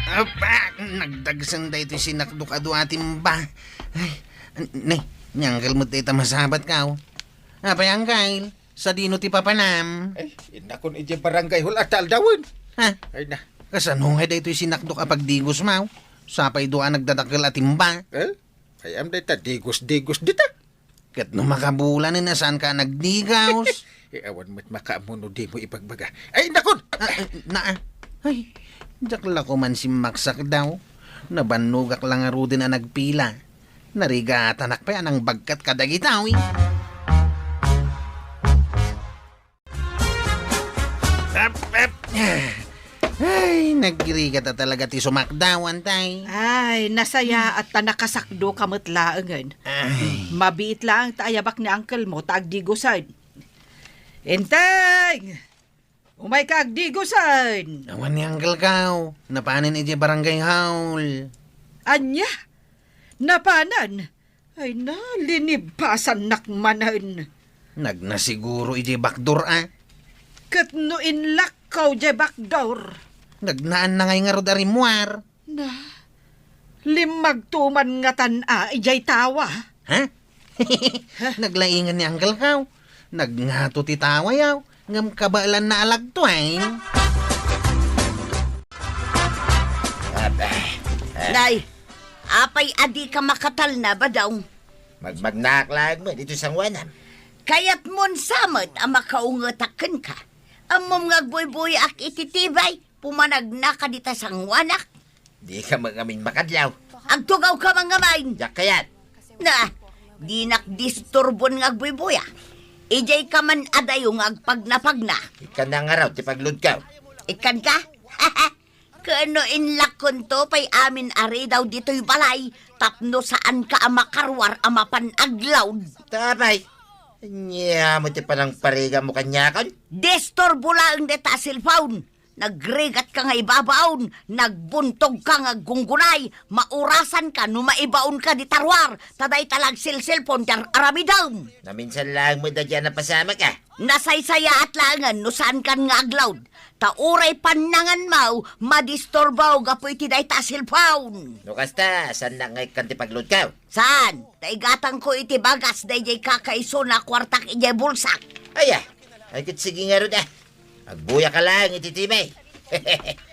Apa, nagdagsen daytoy sinakdok a dua a timba. Ay, n-, ne, ni Uncle met dayta masabat ka, oh. Apay, Uncle? Sadino ti papanam? Ay, innakon idiay barangay hall a ta aldawen. Ha? Ay na. Kasano ngay daytoy sinakdok a pagdigos, maw? Sapay dua a nagdadakkel a timba. Eh? Ay, am dayta digos-digos dita. Ket no makabulanen a saanka a nagdigos. Eh, awan met makaammo no dimo ibagbaga. Ay, innakon! Ah, ah, na, ah. Ay, diak la koman simmaksak daw. Nabannogak la ngaruden a nagpila. Narigatanak pay a nangbagkat kadagita, uy. Ep, ep. Ay, nagrigata talaga ti sumakdaw, Antay. Ay, nasayaat ta nakasakdoka met laengen. Ay. Mabiit laeng ta ayabak ni uncle mo ta agdigosen. Enteng! Umayka agdigosen! Awan ni Uncle Kao. Napanen idiay barangay hall. Ania? Napanen? Ay na, linibasannak manen. Nagnasiguro idiay bakdor, a. Ket no inlakkaw diay bakdor? Nagnaanna ngay ngarud a rimmuar. Na, limmagto man ngatan a idiay tawa. Ha? Naglaingan ni Uncle Kao. Nagngato ti tawa, yaw. Ngem kabaelanna a lagtueng. Nay, apay a dika makatalna, Badong? Magmagnaak laeng met iti sangoanam. Kayatmon sa met a makaungetak kenka. Ammom nga agbuybuyaak iti tibay, pumanagnaka dita sangoanak. Dika met ngamin makadlaw. Agtugawka man ngamin. Diak kayat. Na, dinak disturbon nga agbuybuya. Idiayka man adayo nga agpagnapagna. Ikkan na ngarud ti pagludkaw. Ikkanka? Ken no inlakkonto pay amin a ridaw ditoy balay, tapno saanka a makaruar a mapan aglawd. Tapay, ania met ti panangparigammo kaniakon? Disturbo laeng dayta a cellphone. Nagrigatka nga ibabaon, nagbuntogka nga aggunggunay, maurasanka no maibaonka dita ruar, ta dayta la agselselpon ti ar-aramidem. Naminsan laeng met daydiay a napasamak, a. Nasaysayaat laengen no saankan nga aglawd, ta uray pannanganmo, madisturbo gapu iti dayta a cellphone. No kasta, saannak nga ikkan ti pagludkaw? Saan? Ta igatangko iti bagas daydiay kakaisuna a kuartak idiay bulsak. Aya, ay ket sige ngarud, a. Agbuyaka laeng iti tibay.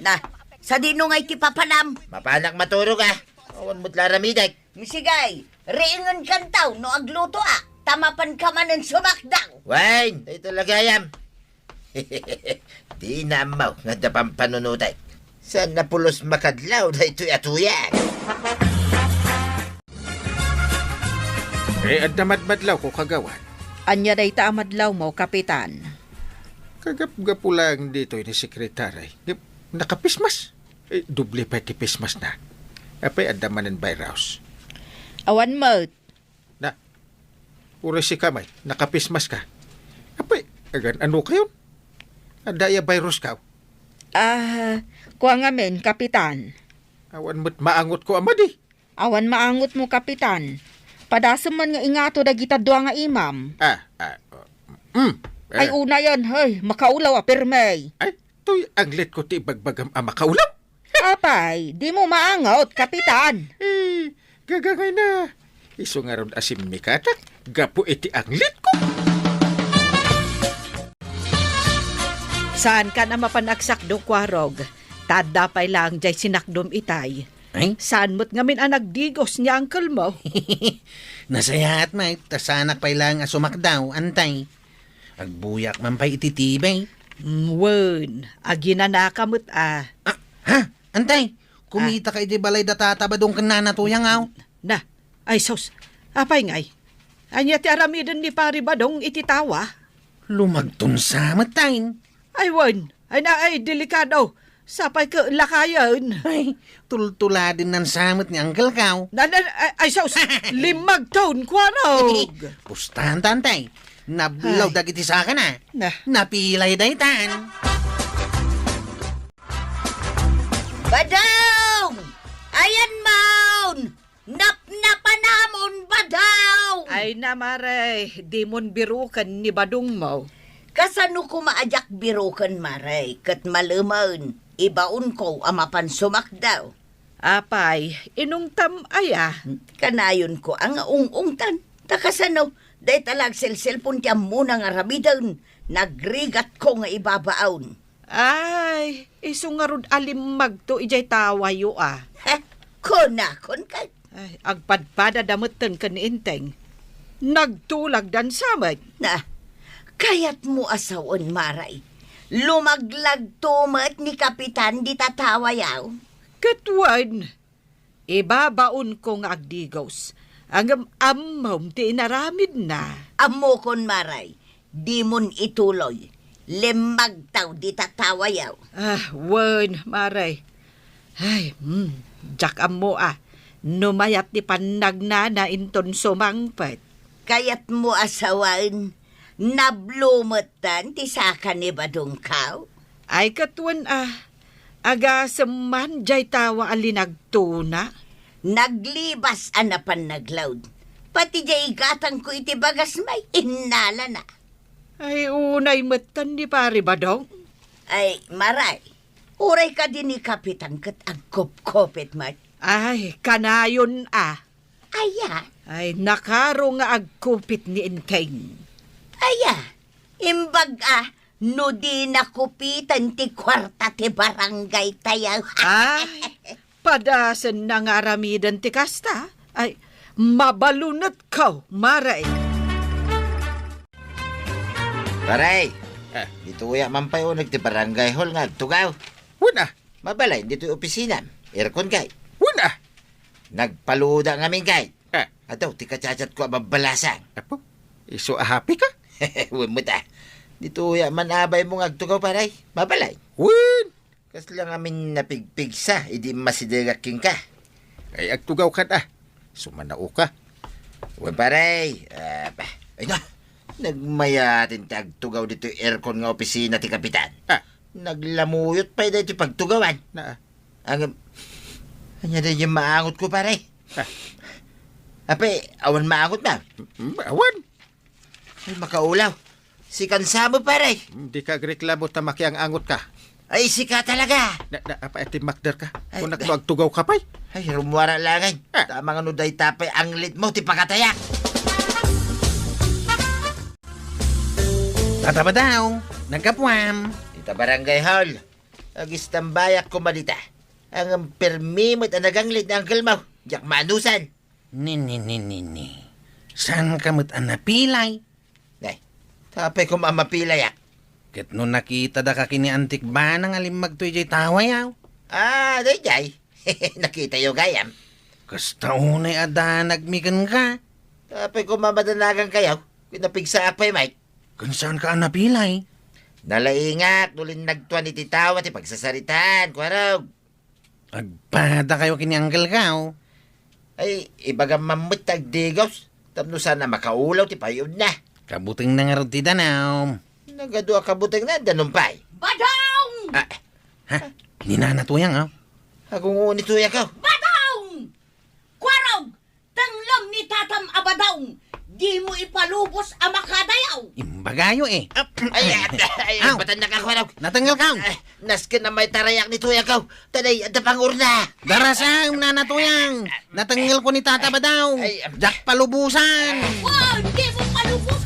Na, sadino ngay ti papanam? Mapanak maturog, a. Awan met la aramidek. Misigay, riingenkanto no aglutoak, ta mapanka manen sumakdaw. Wen, daytoy la gayam. Dina ammo nga adda pampanunotek. Saan a pulos makadlaw daytoy a tuyang? Eh, adda madmadlawko, kagawad. Ania dayta a madlawmo, Kapitan? Kagapgapu laeng ditoy ni Sekretary. Ngem naka-face mask. Eh, doble pay ti face maskna. Apay, adda manen virus? Awan met. Na, uray sika met, naka-face mask ka. Apay, agan-ano kayon? Adda aya viruskaw? Ah, kua ngamin, Kapitan. Awan met maangotko a madi. Awan maangotmo, Kapitan. Padasem man nga ingato dagita dua nga imam. Ah, ah, oh, mm, eh. Ay, unayen, hey, makaulaw a pirmi. Ay, toy anglitko ti ibagbagam a makaulaw. Apay, dimo maangot, Kapitan? Eh, gagangayna. Isu ngarud a simmikatak gapu iti anglitko. Saankan a mapan agsakdo, Kuarog. Ta adda pay laeng diay sinakdom itay. Ay? Saan met ngamin a nagdigos ni uncle mo? Nasayaat met, ta saanak pay laeng a sumakdaw, Antay. Agbuyak man pay iti tibay. Mm, wen, aginanaka met a. Ah, ha? Antay, kumitaka iti balay da Tata Badong ken Nana Tuyang, aw? Na, ay sus, apay ngay? Ania ti aramiden ni Pari Badong iti tawa? Lumagton sa met tayo. Ay, wen. Ay, na, ay, delikado. Sapay ket lakayen. Ay, tultuladen nan sa met ni Uncle Kao. Na, na, ay, ay, sus! Limmagton, kuarog! Pustan, tantay. Nablaw Ay. dagiti sakana. Na. Napilay daytan. Badong! Ayan maun! Napnapanamon, Badong! Ay na, Mare, dimon biroken ni Badongmo. Kasano koma a diak biroken, Mare, ket malemen, ibaonko a mapan sumakdaw. Apay, inungtam aya? Kanayonko a nga ung-ungtan. Ta kasano, dayta la agselselpon ti ammona nga aramiden, nagrigatko nga ibabaon. Ay, isu ngarud a limmagto idiay tawayo a. Heh, kunakon ket. Ay, agpadpadada metten ken ni Enteng. Nagtulagdan sa met. Na, kayatmo a sawen, Mare. Lumaglagto met ni Kapitan dita tawayo. Ket wen, ibabaonko nga agdigos. Ngem ammom ti inaramidna. Ammokon, Mare. Dimon ituloy. Limmagtaw dita tawayo. Ah, wen, Mare. Ay, hmm, diak ammo a. No mayat ti pannagnana inton sumangpet. Kayatmo a sawen, nablo metten ti saka ni Badong Kao? Ay, ket wen a. Agasem man diay tawa a linagtona. Naglibas a napan naglaud. Pati diay igatangko iti bagas may innalana. Ay, unay metten ni Pari Badong. Ay, Mare, uray kadi ni Kapitan ket agkupkupit met. Ay, kanayon a. Aya? Ay, nakaro nga agkupit ni Enteng. Aya? Imbag a, no di nakupiten ti kuarta ti barangay tayo. Ay, padasenna nga aramiden ti kasta. Ay, mabalunetko, Mare. Pare, Ah. ditoya man pay uneg ti barangay hall nga agtugaw. Wen a. Mabalin ditoy opisinam. Aircon kay. Wen a. Nagpaluda ngamin kay. Ah. Adaw ti kachatchatko a babbalasang. Apo, isu a happy ka? Wen met a. Ditoya man abaymo nga agtugaw, pare. Mabalin. Wen. Kasla ngamin napigpigsa idi immasidegak kenka. Ay, agtugaw kad a. Sumanao ka. Wen, pare. Ah, bah. Ay na. Nagmayaten ti agtugaw ditoy aircon nga opisina ti kapitan. Ah. Naglamuyot pay daytoy pagtugawan. Na. Ang, anya daytoy maangotko, pare? Ah. Apay, awan maangotmo? Mm, awan. Ay, makaulaw. Sikan sa met, pare. Dika agreklamo ta makiang-angot ka. Ay, sika talaga. Na, na, apay, timmakder ka? Ay, Kunak no agtugaw ka pay? Ay, rummuar lang. Ah. Tama nga no dayta pay anglitmo ti pakatayak. Tata Badong, naggapuam. Ita barangay hall. Agistambayak koma dita. Ang permi met a naganglit ni uncle mo. Diak maanusan. Ni, ni, ni, ni, ni. Saan ka met a napilay? Nay, tapay koma mapilayak. Ket no nakita da ka ken ni Antik Bana nga limmagto idiay tawayaw? Ah, daydiay. Nakitayo gayam. Kasta unay a danagmi kenka. Tapay koma madanagan kayo. Kinapigsaak pay, Mike. Ken saan ka a napilay? Nalaingak no linnagtuan iti tawa ti pagsasaritaan, kuarog. Agpada kayo ken ni Uncle Kao. Ay, ibagam man met ti agdigos, tapno saan a makaulaw ti payudna. Kabutengna ngarud ti danum. Nagadu a kabutengna, danum pay. Badong! Ah, ha? Ni Nana Tuyang, ah. Agunguni Tuyang ko. Badong! Kuarog! Tenglem ni tatam a Badong, dimo ipalubos a makadayaw. Imbagayo, eh. Ap-, ay, ay, ay, Aw. Batan na ka, kuarog. Natengel ka. Ay, nasken na may tarayak ni Tuyang ko. Taday, adda pangurna. Darasam, Nana Tuyang. Natengel ko ni Tata Badong. Ay, am- Diak palubusan. Wow, dimo palubusan!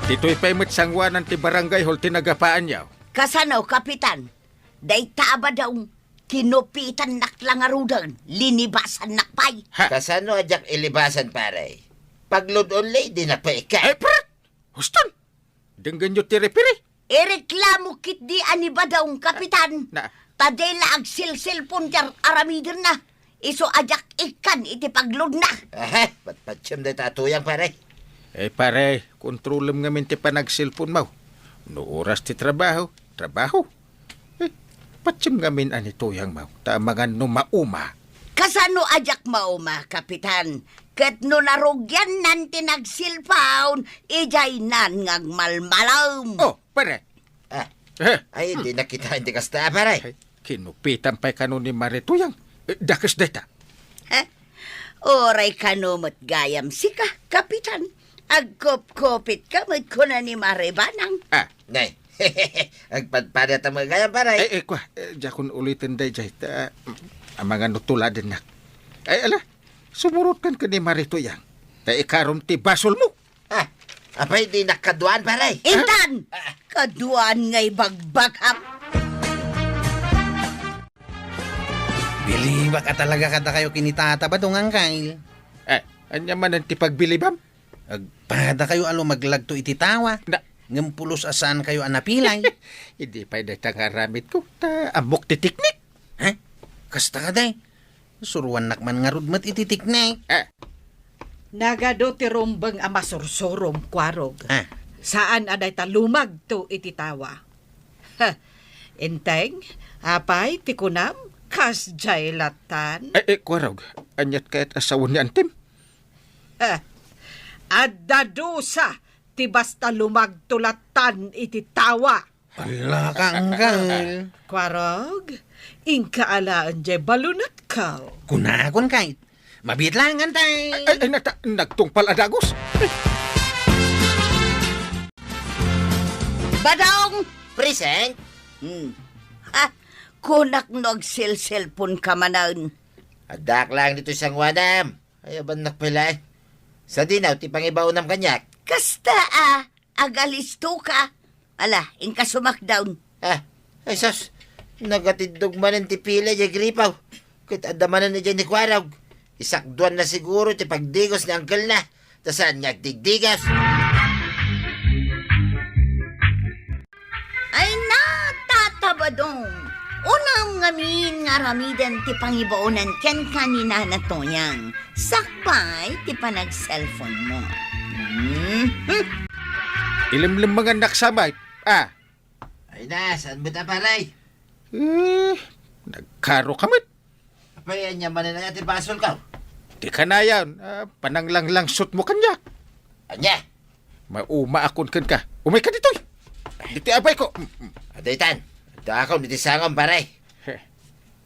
Ditoy pay met sanguanan ti barangay hall ti nagapaanyo. Kasano, Kapitan? Dayta a Badong, kinupitannak la ngaruden, linibasannak pay. Ha? Kasano a diak ilibasan, pare? Paglud only, di na pay ka. Ay, prat! Huston! Denggenyo ti referee. Ireklamo ketdi a ni Badong, Kapitan. Na. Ta di la agsilsilpon ti ar-, aramidenna. Isu a diak ikkan iti pagludna. Aha, patpatsem dayta a Tuyang, pare. Eh, pare, kontrolem ngamin ti panagselponmo. No oras ti trabaho, trabaho. Eh, patiem ngamin a ni Tuyangmo, ta amangan no mauma. Kasano a diak mauma, Kapitan? Ket no narugiannan ti nagselpon, idiaynan nga agmalmalem. Oh, pare. Ah. Eh. Ay, di nakita, hindi kasta, pare. Ay, kinupitan pay kano ni Mare Tuyang. Eh, dakes dayta. Eh, uray kano met gayam sika, Kapitan. Agkupkupit ka met kuna ni Mare Banang. Ah. Nay, agpadpada ta met gayam, pare. Eh, eh, kwa, eh, diakon uliten daydiay, ta, amangan no tuladennak. Ay, ala, sumurot kan ken ni Mare Tuyang. Ta ikarom ti basolmo. Ah, apay di nakaduan, pare? Intan! Ah. Kaduan nga ibagbagam. Bilibak a talaga kadakayo ken ni Tata Badong, Angkel. Eh, ania manen ti pagbilibam? Agpadakayo a lumaglagto iti tawa. Na- Ngem pulos a saankayo a napilay. Idi pay dayta nga aramidko, ta ammok ti teknik. Ha? Kasta kadi? Suruannak man ngarud met iti teknik. Ah. Nagadu ti rumbeng a masursurom, Kuarog. Ah. Saan a dayta lumagto iti tawa. Ha, Enteng, apay ti kunam? Kasdiay lattan? Eh, eh, Kuarog, aniat kayat a sawen ni Antim? Ha, adda dusa ti basta lumagto lattan iti tawa. Ala ka, Angkel. Kuarog, inka alaen diay balunetko. Kunakon kay, mabiit laeng, Antay. Ay, ay, ay, nata-, nagtungpal a dagus. Badong! Present? Hmm. Ha? Kunak no agselselpon ka manen. Addaak laeng ditoy sangoanam. Ay, abannak pay laeng. Sadino ti pangibaonam kaniak? Kasta a, agalisto ka. Ala, inka sumakdaw. Ah, ay sus, nagatiddog manen ti pila diay gripaw. Ket adda manen idiay ni Kuarog. Isakduanna siguro ti pagdigos ni angkelna, ta saan nga agdigdigos. Ay na, Tata Badong! Unam ngamin nga aramiden ti pangibaonan kenka ni Nana Toyang, sakbay ti panagselponmo. Mhm. Ilimlimangannak sa met, ah. Ay na, saan met a, pare? Eh, nagkaro ka met. Apay, ania manen aya ti basolko? Di kanayon, ah, pananglanglangsotmo kaniak. Ania? Maumaakon kenka. Umayka ditoy. Ditoy abayko. Mm, mm. Adaytan. Addaakon iti sangom, pare. Heh.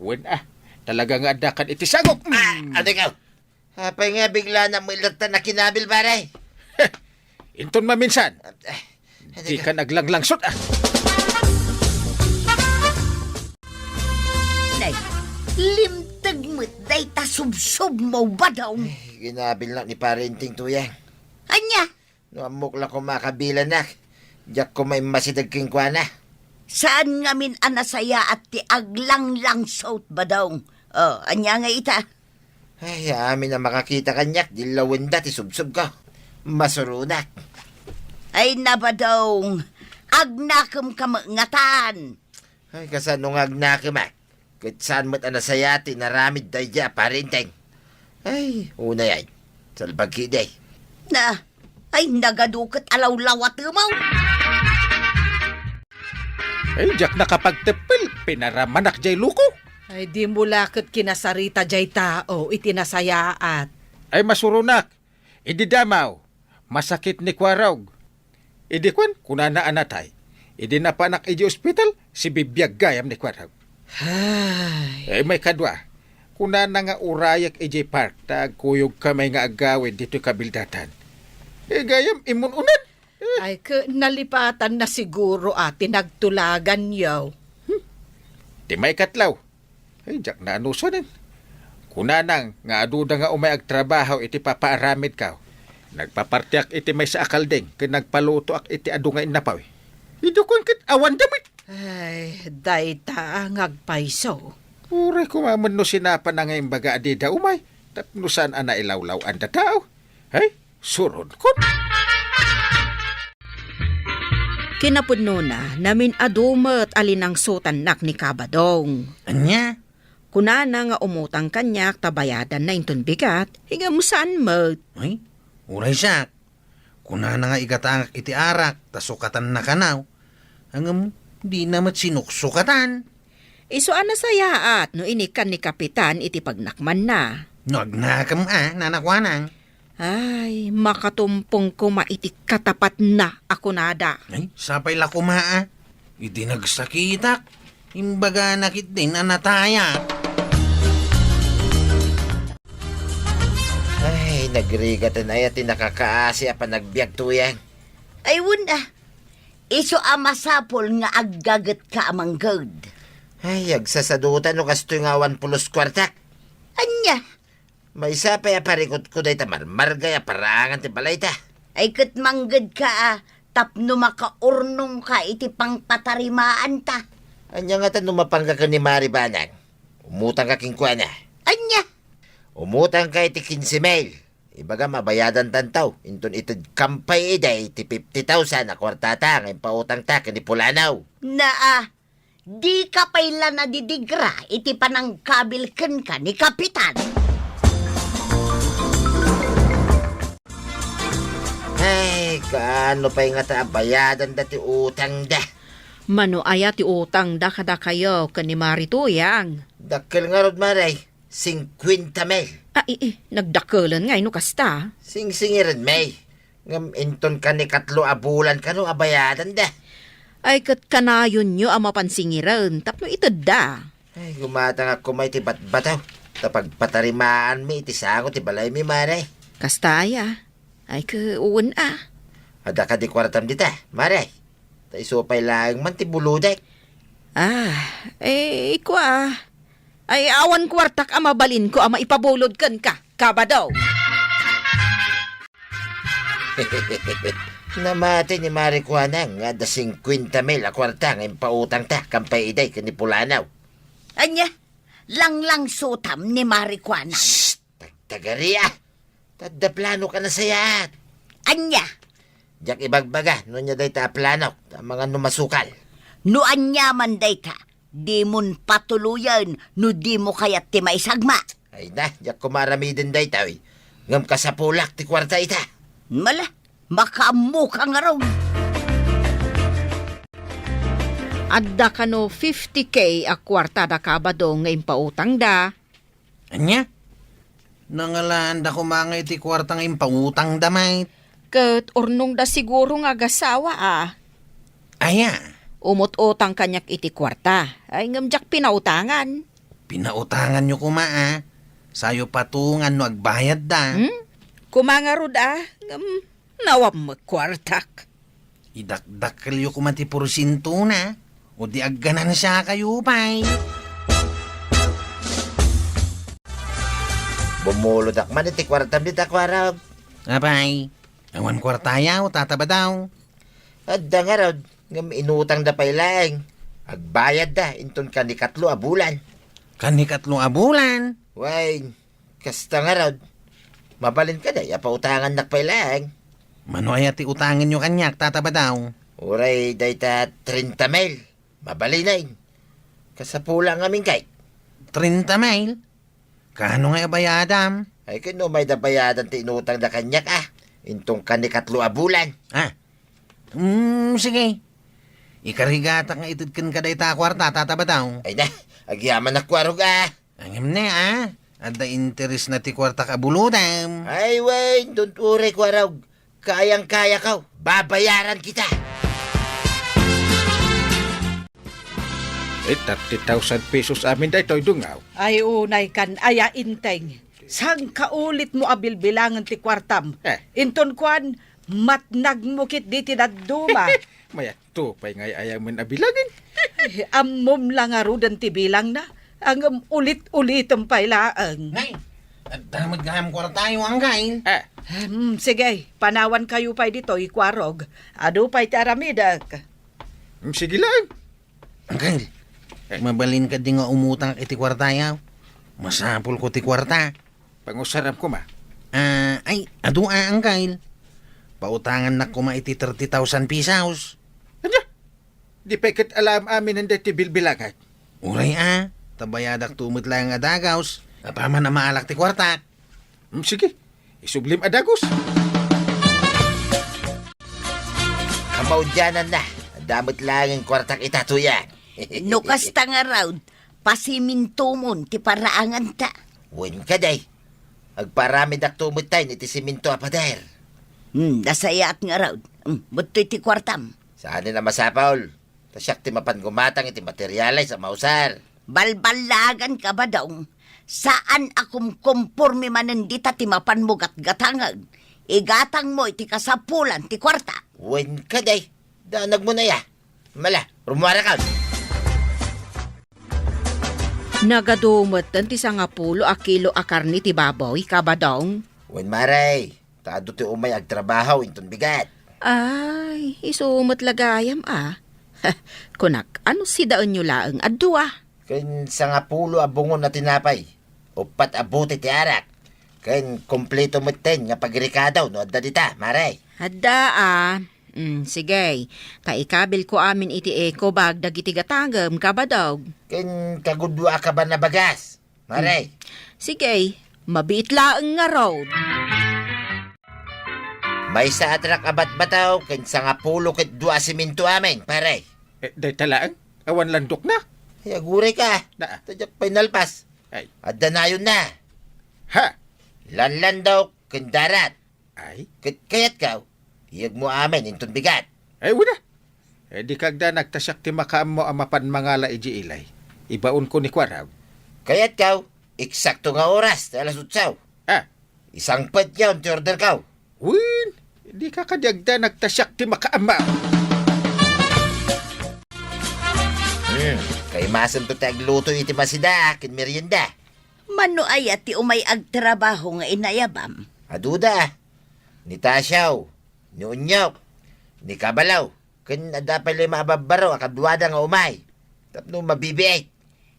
Wen, ah. Talaga nga addakan iti sangok. Mm. Ah, adayko. Apay nga bigla na mo ilatta na kinabil, pare? Heh. Inton maminsan. Ah, Di ka naglanglangsot, ah. Nay, limteg met dayta subsubmo, Badong. Ay, ginabilnak ni Pare Inting, Tuyang. Ania? No ammok la koma a kabilannak, diak koma immasideg kenkuana. Saan ngamin a nasayaat ti aglanglangsot, Badong. Oh, ania nga ita? Ay, amin a makakita kaniak, di lawenda ti subsubko. Masuronak. Ay, na, Badong, agnakemka met ngatan. Ay, kasano nga agnakemak? Ket saan met a nasayaat ti inaramid daydiay a Pare Inting. Ay, unay ay. Salbag ketdi. Na, ay, nagadu ket a lawlawatemaw. Ay, diak nakapagteppel, pinaramanak diay loko. Ay, dimo la ket kinasarita diay tao iti nasayaat. Ay, masuronak, idi damaw, masakit ni Kuarog. Idi kuan, kunana a natay. Idi napanak idi ospital, sibibiag gayam ni Kuarog. Ay. Ay, maikadua, kunana nga urayek idiay park ta agkuyogka may nga agawid ditoy kabildatan. Eh, gayam, immun-unan. Eh. Ay, ke, nalipatanna siguro a ti nagtulaganyo. Hmm. Ti maikatlo, ay, diak naanusanen. Kunana nga aduda nga umay agtrabaho iti papaaramidko. Nagpapartiak iti maysa a kalding ken nagpalutoak iti adu nga innapaw. Idi kuan ket awan damit. Ay, dayta nga agpayso. Uray koma met no sinapana nga imbaga a dida umay, tapno saan a nailawlaw-an da tao. Ay, suronkon. Kinapudnona, namin-adu met a linangsotannak ni Kabadong. Ania? Kunana nga umutang kaniak ta bayadanna inton bigat, ngem saan met. Ay, uray siak. Kunana nga igatangak iti arak, ta sukatanna kano. Ngem, dina met sinuksukatan. Isu a nasayaat no inikkan ni Kapitan iti pagnakmanna. No agnakem a, Nana Kuanang. Ay, makatumpong koma iti katapatna a kunada. Ay, sapay la koma a. Iti nagsakitak, imbagana ketdin a natayat. Ay, nagrigaten aya ti nakakaasi a panagbiag, Tuyang. Ay, wen a. Isu a masapul nga aggagetka a mangged. Ay, agsasaduta no kastoy nga awan pulos kuartak. Ania? Maysa pay a parikutko dayta marmargay a paraangan ti balayta. Ay ket manggedka a tapno makaurnongka iti pangpatarimaanta. Ania ngata no mapangka ken ni Mari Banang? Umutangka kenkuana. Ania? Umutangka iti kinse mil. Ibagam a bayadantanto, inton itedkam pay idi ti fifty thousand a kuartata nga impautangta ken ni Pulanaw. Naa, dika pay la nadidigra iti panangkabil kenka ni Kapitan. Ay, kaano pay ngata a bayadanda ti utangda? Mano aya ti utangda kadakayo ken ni Mari Tuyang? Dakkel ngarud, Mari. Singkuenta mil. Ah, ii, nagdakkelan ngay no kasta. Singsingiren, May. Ngem inton kanikatlo a bulan kano a bayadanda. Ay, ket kanayonyo a mapan singiren tapno itedda. Ay, gumatangak koma iti batbataw. Ta pagpatarimaanmi iti sango ti balaymi, Mare. Kasta aya? Ay, ke, wen a. Adda kadi kuartam dita, Mare? Ta isu pay laeng man ti bulodek. Ah, eh, kua. Ay, awan kuartak a mabalinko a maipabulod kenka, kabado. Namati ni Mari Kuanang nga adda singkuenta mil a kuarta nga impautangta ken pay idi ken ni Pulanaw. Ania? Langlangsutam ni Mari Kuanang? Shh! Tagtagari a! Ta adda planok a nasayaat. Ania? Diak ibagbaga no ania dayta a planok, ta amangan no masukal. No ania man dayta, dimon patuloyen no dimo kayat ti maisagma. Ay na, diak koma aramiden daytoy. Ngem kasapulak ti kuarta ita. Mala, makaammoka ngarud. Adda kano fifty K a kuarta da kabado nga impautangda. Ania? Nangalaanda koma nga iti kuarta nga impautangda, May. Ket urnongda siguro nga agasawa a. Aya? Umut-utang kaniak iti kuarta. Ay, ngem diak pinautangan. Pinautanganyo koma a. Sayo patungan no agbayadda. Hmm? Koma ngarud a. Ngem nawam met kuartak. Idakdakkelyo koma ti porsientona, o di agganansiakayo pay. Bumulodak man iti kuartam dita, Kuarog. Apay, awan kuartayaw, Tata Badaw? Adda ngarud, ngem inutangda pay laeng. Agbayadda inton kanikatlo a bulan. Kanikatlo a bulan? Wen, kasta ngarud, mabalin kadi a pautangannak pay laeng? Mano aya ti utangenyo kaniak, Tata Badaw? Uray dayta trenta mil. Mabalinen. Kasapula ngamin kay. Trenta mil? Kaano nga abayadam? Ay, ken no mayda bayadan ti inutangda kaniak, a. Inton kanikatlo a bulan. Ah. Hmm, sige. Ikarigatak nga ited kenka dayta a kuarta, Tata Badaw. Ay na, agyamanak, Kuarog, a. Ngem ne, a. Adda interesna ti kuartak a bulodam. Ay, wen, don't worry, Kuarog. Kayang-kayako. Babayaran kita. Eh, thirty thousand pesos amin daytoy, Dungaw. Ay, unay kan aya, Inteng. Saan ka ulit mo a bilbilangen ti kuartam? Eh. Inton kuan, matnag mo ketdi ti dadduma. Mayat to pay nga ay-ayaw men a bilangen. Ay, ammom la ngaruden ti bilangna. Ngem ulit-ulitem pay laeng. Nay, adda met gayam kuartayo, Anggail. Ah. Hmm, sige, panawankayo pay ditoy, Kuarog. Adu pay ti aramidek. Hmm, sige laeng. Anggail, eh, mabalin kadi nga umutang iti kuartayo? Masapulko ti kuarta. Pangusaram koma. Ah, ay, adu a, Anggail. Pautangannak koma iti thirty thousand pesos. Ania? Di pay ket alaem amin daytoy bilbilangan? Uray a, ta bayadak to met laeng a dagus. Apaman a maalak ti kuartak. Hmm, sige. Isublim a dagus. Paudiananna. Adda met laeng kuartak ita, Tuyang. No kasta ngarud, pasimintomon ti paraanganta. Wen kadi. Agparamidakto metten iti siminto a pader. Hmm, nasayaat ngarud. Hmm, ditoy ti kuartam. Saanen a masapul. Ta siak ti mapan gumatang iti materiales a mausar. Balballaganka, Badong. Saan a kumkomporme manen dita ti mapanmo gatgatangen. Igatangmo iti kasapulan ti kuarta. Wen kadi, danagmo na ya. Mala, rumuarakon. Nagadu metten ti sangapulo a kilo a karne ti baboy, Kabadong. Wen, Mare, ta adu ti umay agtrabaho inton bigat. Ay, isu met la gayam a. Kunak, ano sidaenyo laeng a dua? Ken sangapulo a bungon a tinapay, uppat a bote ti arak, ken kompleto metten nga pagrikado no adda dita, Mare. Adda a. Mm, sige. Ta ikabilko amin iti eco bag dagiti gatangem, Kabadong. Ken kagudua a kaban a bagas, Mare. Mm. Sige, mabiit laeng ngarud. Maysa a trak a batbataw ken sangapulo ket dua a siminto amin, pare. Eh, dayta laeng? Awan landokna? Ay, agurayka. Naa. Ta diak pay nalpas. Ay. Adda nayonna. Ha? Lanlandok ken darat. Ay? Ket kayatko, iyegmo amin inton bigat. Ay, wen a. Eh, dika agdanag ta siak ti makaammo a mapan mangala idiay ili. Ibaonko ni Kuarog. Kayatko, eksakto nga oras ti alas otso. Ah. Isangpetko ti orderko. Wen, dika kadi agdanag ta siak ti makaammo. Hmm, kaimasenton ti agluto iti masida ken merienda. Mano aya ti umay agtrabaho nga inayabam? Aduda. Ni Tasio, ni Unyok, ni Kabalo, ken adda pay lima a babbaro a kaduada nga umay. Tapno mabibiit.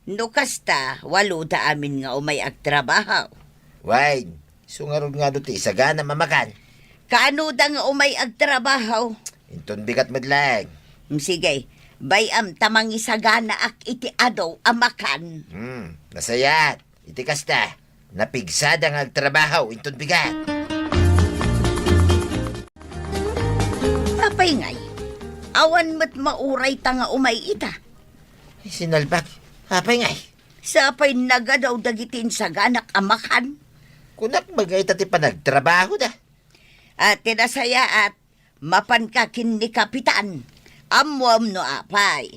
No kasta, waloda amin nga umay agtrabaho. Wen, isu ngarud nga adu ti isaganam a makan. Kaanoda nga umay agtrabaho? Inton bigat met laeng. Mm, sige, bay-am ta mangisaganaak iti adu a makan. Hmm, nasayaat. Iti kasta, napigsada nga agtrabaho inton bigat. Apay ngay, awan met maurayta nga umay ita? Ay, sinalbag. Apay ngay? Sapay nagadu dagiti insaganak a makan. Kunak met nga ita ti panagtrabahoda. A, ti nasayaat, mapanka ken ni Kapitan. Ammoam no apay.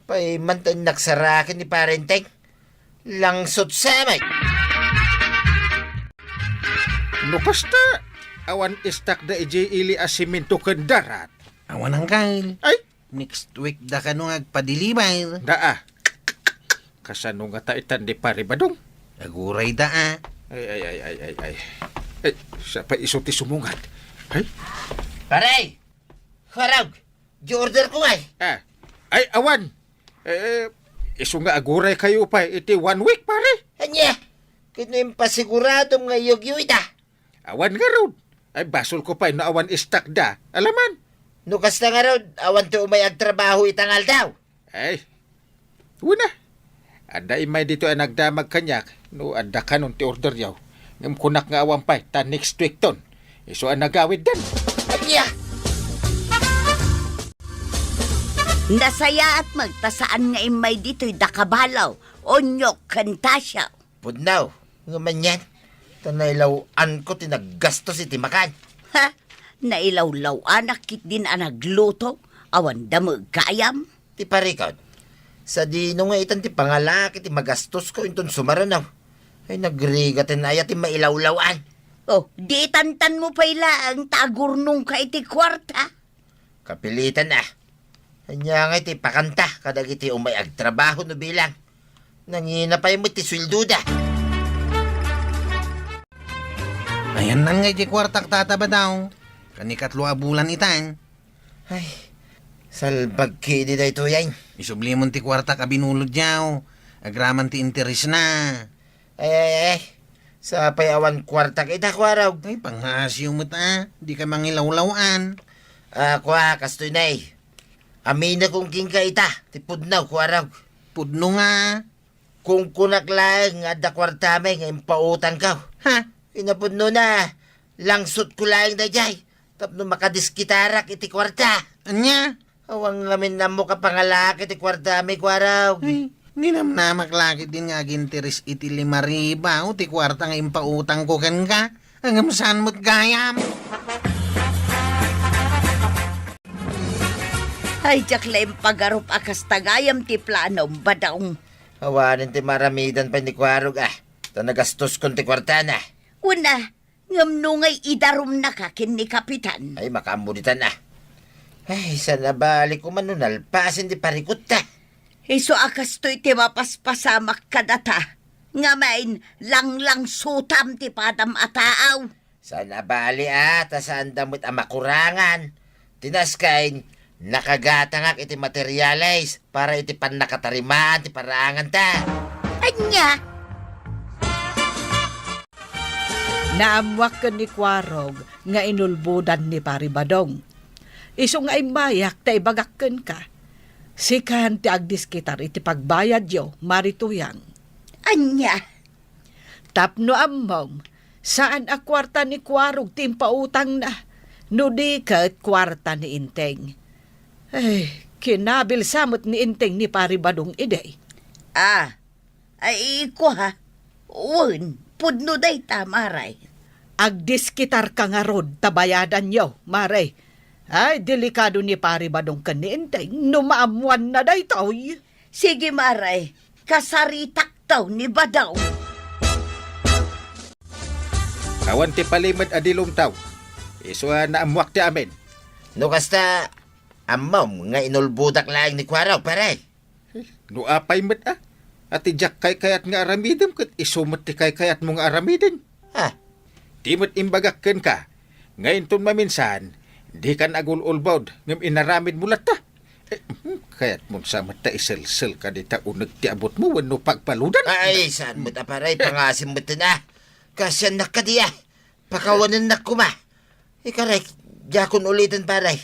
Pay, manten nagsaraken ni Parenteng. Langsot sa met. No kasta, awan istakda idiay ili a siminto ken darat. Awan, Angkel. Ay? Next week da kano nga agpadilibar. Daa. Kasano ngata itan ni Pare Badong? Agurayda a. Ay, ay, ay, ay, ay, ay. Ay, siya pa isu ti sumungad. Ay? Pare! Kuarog! Di orderko ngay. Ah. Ay, awan. Eh, isu nga aguraykayo pay iti one week, pare. Ania? Ket no impasiguradom nga iyegyo ita? Awan ngarud. Ay, basolko pay no awan istakda. Alaman. No kasta ngarud, awan ti umay agtrabaho ita nga aldaw. Ay, wen a. Adda immay ditoy a nagdamag kaniak no adda kanon ti orderyo. Ngem kunak nga awan pay ta next weekton. Isu a nagawiddan. Ania? Nasayaat met ta saan nga immay ditoy da Kabalo, Unyok, ken Tasio. Pudno, ngem anian, ta nailaw-anko ti naggastos iti makan. Ha? Nailawlaw-anak ketdin a nagluto? Awan da met gayam? Ti parikot, sadino nga itan ti pangalaak iti magastosko inton sumaruno? Ay, nagrigaten aya ti mailawlaw-an? Oh, di itantanmo pay laeng ta agurnongka iti kuarta? Kapilitan a. Ania ngay ti ipakanta kadagiti umay agtrabaho no bilang? Nangina pay met ti sueldoda. Ayannan ngay ti kuartak, Tata Badong. Kanikatlo a bulan itan. Ay, salbag ketdi daytoy ay. Isublimon ti kuartak a binulodyo. Agraman ti interesna. Ay, ay, ay. Sapay awan kuartak ita, Kuarog. Ay, pangngaasim met a. Dika mangilawlaw-an. Ah, kua, kastoy nay. Aminekon kenka ita, ti pudno, Kuarog. Pudno nga. Kunkunak laeng nga adda kuartami nga impautangko. Ha? Kinapudnona, langsotko laeng daydiay. Tapno makadiskitarak iti kuarta. Ania? Awan ngamin ammo kapangalak iti kuartami, Kuarog. Ay, ninamnamak la ketdin nga aginteres iti lima ribu ti kuarta nga impautangko kenka. Ngem saan met gayam? Ay, diak la impagarup a kasta gayam ti planom, Badong. Awanen ti maaramidan pay ni Kuarog, a. Ta nagastoskon ti kuartana. Kuna, ngem no ngay idarumnaka ken ni Kapitan. Ay, makaammo ditan, a. Ay, saan a bali koma no nalpasen ti parikutta. Isu a kastoy ti mapaspasamak kadata. Ngamin, langlangsutam ti padam a taaw. Saan a bali, a, ta saanda met a makurangan. Ti naskay, nakagatangak iti materialis para iti pannakatarimaan ti paraanganta. Ania? Naammoak ken ni Kuarog nga inulbodan ni Pari Badong. Isu nga immayak ta ibagak kenka, sikan ti agdiskitar iti pagbayadyo, Mari Tuyang. Ania? Tapno ammom, saan a kuarta ni Kuarog ti impautangna, no di ket kuarta ni Enteng. Ay, kinabilsa met ni Enteng ni Pari Badong idi. A, ay, kua, wen, pudno dayta, Mari. Agdiskitarka ngarud ta bayadanyo, Mari. Ay, delikado ni Pari Badong ken ni Enteng no maammoanna daytoy. Sige, Mari, kasaritakto ni Badong. Awan ti palimed a dilumtaw. Isu a naammoak ti amin. No kasta, ammom nga inulbodak laeng ni Kuarog, Pari. No apay met, a? A ti diak kaykayat nga aramidem ket isu met ti kaykayatmo nga aramiden. A? Di met imbagak kenka nga inton maminsan, dika agul-ulbod ngem inaramidmo latta. Eh, hmm, kayatmon sa met ta iselselka dita uneg ti abutmo wenno pagbaludan? Ay, saan met a, Pari, pangasim met ten, a. Kaasiannak kadi, a. Pakawanennak koma. Ikarek, diakon uliten, Pari.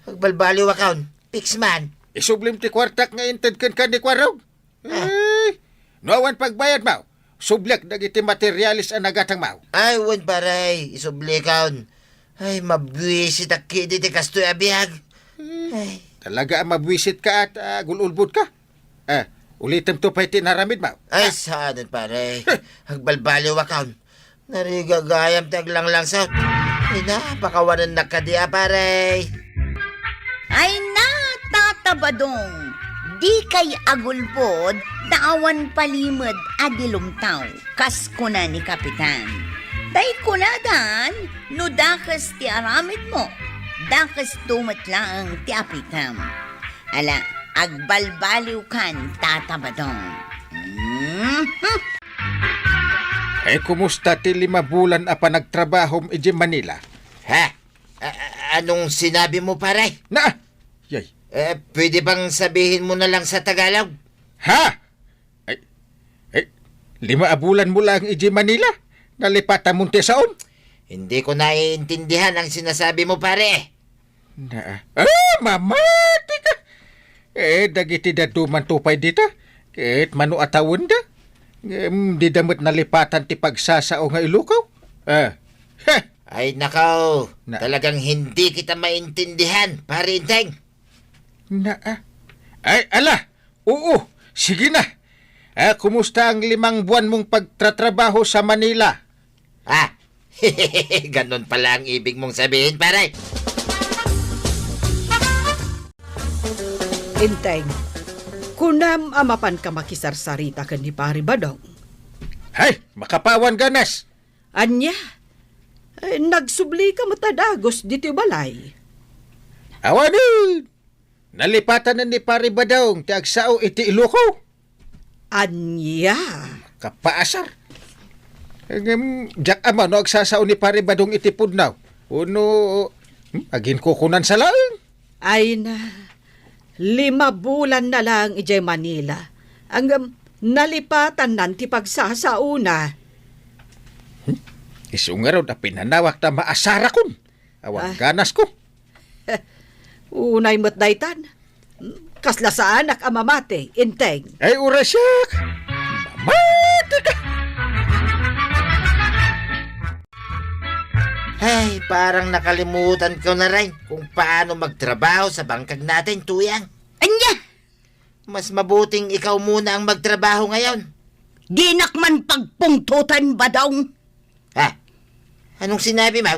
Agbalbaliwakon. Fix man. Isublim ti kuartak nga inted kenka ni Kuarog. Ah. Eh, no awan pagbayadmo, subliak dagiti materialis a nagatangmo. Ay, wen, Pari. Isublikon. Ay, mabwisitak kadi ti kastoy a biag. Hmm. Ay. Talaga a mabwisitka a agul-ulbodka. Eh, ulitemto pay ti inaramidmo. Ay, saanen, Pari. Agbalbaliwakon. Narigat gayam ti aglanglangsot. Ay na, pakawanennak kadi a, Pari. Ay na, Tata Badong, dikay agulbod ta awan palimed a dilumtaw, kas kuna ni Kapitan. Tay kunadan, no dakes ti aramidmo, dakesto met laeng ti apitem. Ala, agbalbaliwkan, Tata Badong. Mhm. Eh, kumusta ti lima bulan a panagtrabahom idiay Manila? Ha? A-, a-, anong sinabi mo, Pari? Na! Yay. Eh, pwede bang sabihin mo na lang sa Tagalog? Ha? Ay, ay, lima a bulanmo laeng idiay Manila? Nalipatanmon ti saom? Hindi ko naiintindihan ang sinasabi mo, Pari. Na, ah, mamatika! Eh, dagiti dadduma pay dita, ket mano a tawenda? Ngem dida met nalipatan ti pagsasao nga Ilocao? Ah, heh! Ay, nakaw! Na- Talagang hindi kita maintindihan, Pari Enteng. Na, ah. Ay, ala! Oo, sige na. Ah, kumusta ang limang buwan mong pagtratrabaho sa Manila? Ah, ganun pala ang ibig mong sabihin, Pari. Enteng, kunam a mapanka makisarsarita ken ni Pari Badong. Hay, makapawan ganas! Ania? Eh, nagsublika met a dagus ditoy balay. Awanen! Nalipatan ni Pari Badong ti agsao iti Ilocao. Ania? Kapaasar. Ngem, diak ammo no agsasao ni Pari Badong iti pudno. Wenno, hmm, aginkukunansa laeng. Ay na, lima bulan na lang idiay Manila. Ngem, nalipatannan ti pagsasaona. Hmm? Isu ngarud a pinanawak ta maasarakon. Awan Ah. ganasko. Unay met daytan. Kasla saanak a mamati, Enteng. Ay, uray siak! Mamatika! Ay, parang nakalimutan ko na rin kung paano magtrabaho sa bangkag natin, Tuyang. Anya? Mas mabuting ikaw muna ang magtrabaho ngayon. Dinak man pagpungtotan, Badong. Ha? Anong sinabi mo?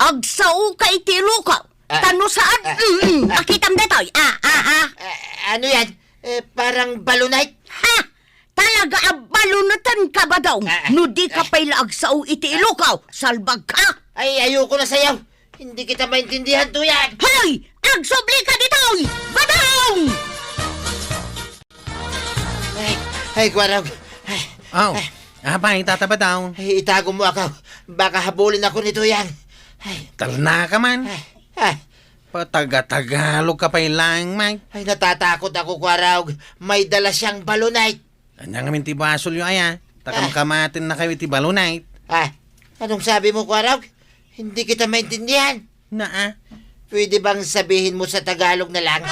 Agsao ka iti ilukaw. Ah. Ta no saan, Ah. mm, mm, makitam daytoy. Ah, ah, ah. Ah, ano yan? Eh, parang balonite? Ha? Talaga a baloniten ka, Badong? Ah, ah. No di ka Ah. pay la agsao iti ilukaw, salbag ka. Ay, ayoko na sayaw. Hindi kita maintindihan, Tuyang. Hoy! Agsubli ka ditoy! Badong! Ay, ay, Kuwarog. Ay, Aw, ay. Apay, Tata Badong. Ay, itago mo ako. Baka habulin ako ni Tuyang. Ay. Talna ka man. Ay, ay. Pataga-Tagalog ka pay lang, Mike. Ay, natatakot ako, Kuwarog. May dala siyang balonite. Anya ngamin ti basolyo, aya? Ah. Takamkamaten na kayo iti balonite. Ah, anong sabi mo, Kuwarog? Hindi kita maintindihan. Naa. Pwede bang sabihin mo sa Tagalog na lang?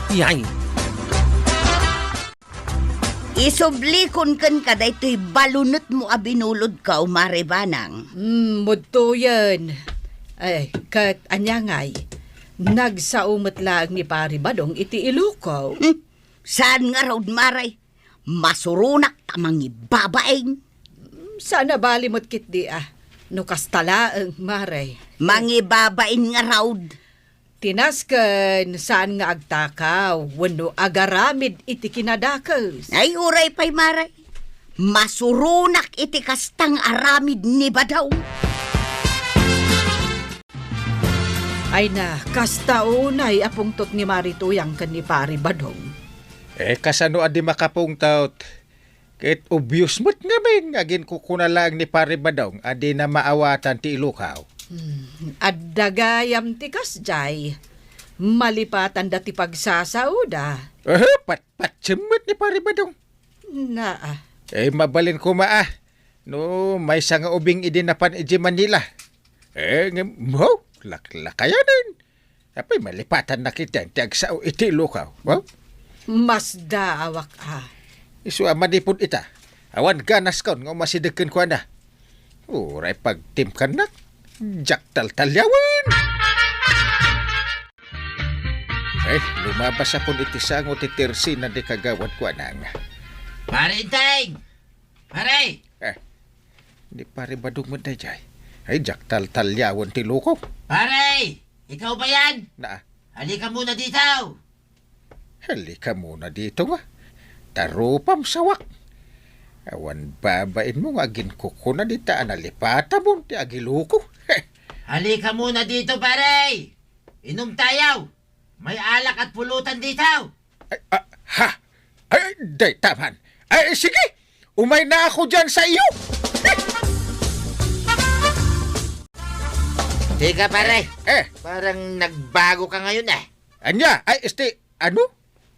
Yay! Isublikon kenka daytoy balonetmo a binulodko, Mare Banang. Hmm, mudtoyen. Ay, ket ania ngay? Nagsao met laeng ni Pari Badong iti ilukaw. Hmm, saan ngarud, Mare? Masuronak ta mangibabain. Saan a bali met ketdi a no kasta laeng, Mare. Mangibabain ngarud. Ti nasken saan nga agtakaw wenno agaramid iti kinadakes. Ay, uray pay, Mare. Masuronak iti kasta nga aramid ni Badong. Ay na, kasta unay a pungtot ni Mari Tuyang ken ni Pari Badong. Eh, kasano a di makapungtot? Ket obvious met ngamin nga aginkukuna laeng ni Pari Badong a dina maawatan ti ilukaw. Hmm, adda gayam ti kasdiay. Malipatanda ti pagsasaoda. Eh, patpatsem met ni Pari Badong. Naa. Eh, mabalin koma a. No, maysa nga ubing idi napan idiay Manila. Eh, ngem, mo, laklakayanen. Apay, malipatannak iti agsao iti ilukaw. Wow? Masdaawak a. Isu a manipud ita. Awan ganaskon nga umasideg kenkuana. Uray pagtimkannak, diak taltaliawen. Eh, lumabas akon iti sango ti tersina ni Kagawad Kuanang. Pare Enteng! Pare! Eh, ni Pare Badong met daydiay. Ay, diak taltaliawen ti ilukaw. Pare! Ikaw ba yan? Naa. Halika muna dito! Halika muna dito nga. Ta rupam sawak. Awan babainmo nga aginkukuna dita a nalipatamon ti agiluko. Halika muna dito, pare! Inom tayo! May alak at pulutan dito! Ay, ah, ha? Ay, dayta man. Ay, sige! Umay na ako dyan sa iyo! Teka, pare. Eh, eh. Parang nagbago ka ngayon, eh. Anya? Ay, este, ano?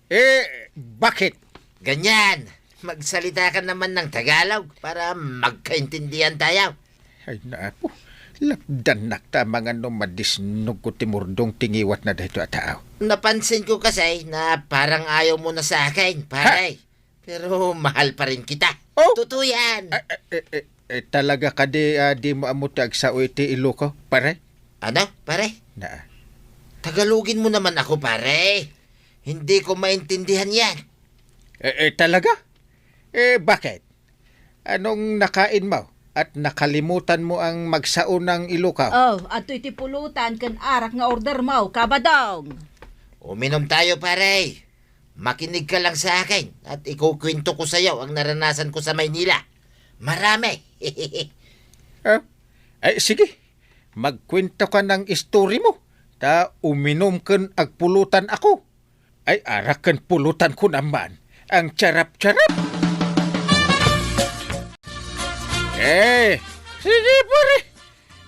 Eh, bakit? Ganyan. Magsalita ka naman ng Tagalog para magkaintindihan tayo. Ay, naapo. Lapdannak ta mangan no madisnogko ti murdong ti ngiwatna daytoy a tao. Napansin ko kasi na parang ayaw mo na sa akin, pare. Ha? Pero mahal pa rin kita. Oh? Totoo yan. Eh, eh, eh, eh, eh, talaga kadi, ah, di mo ammo ti agsao iti ilukaw, pare? Ano, pare? Naa. Tagalogin mo naman ako, pare. Hindi ko maintindihan yan. Eh, eh, talaga? Eh, bakit? Anong nakain mo at nakalimutan mo ang magsao ng ilukaw? Oh, adtoy ti pulutan ken arak nga order mo, Kabadong. Uminom tayo, pare. Makinig ka lang sa akin at ikukwento ko sa'yo ang naranasan ko sa Maynila. Marami. Ah? Ay, sige. Magkwento ka ng istori mo. Ta uminom ken agpulutan ako. Ay, arak ken pulutan ko naman. Ang charap-charap. Eh, sige, pare.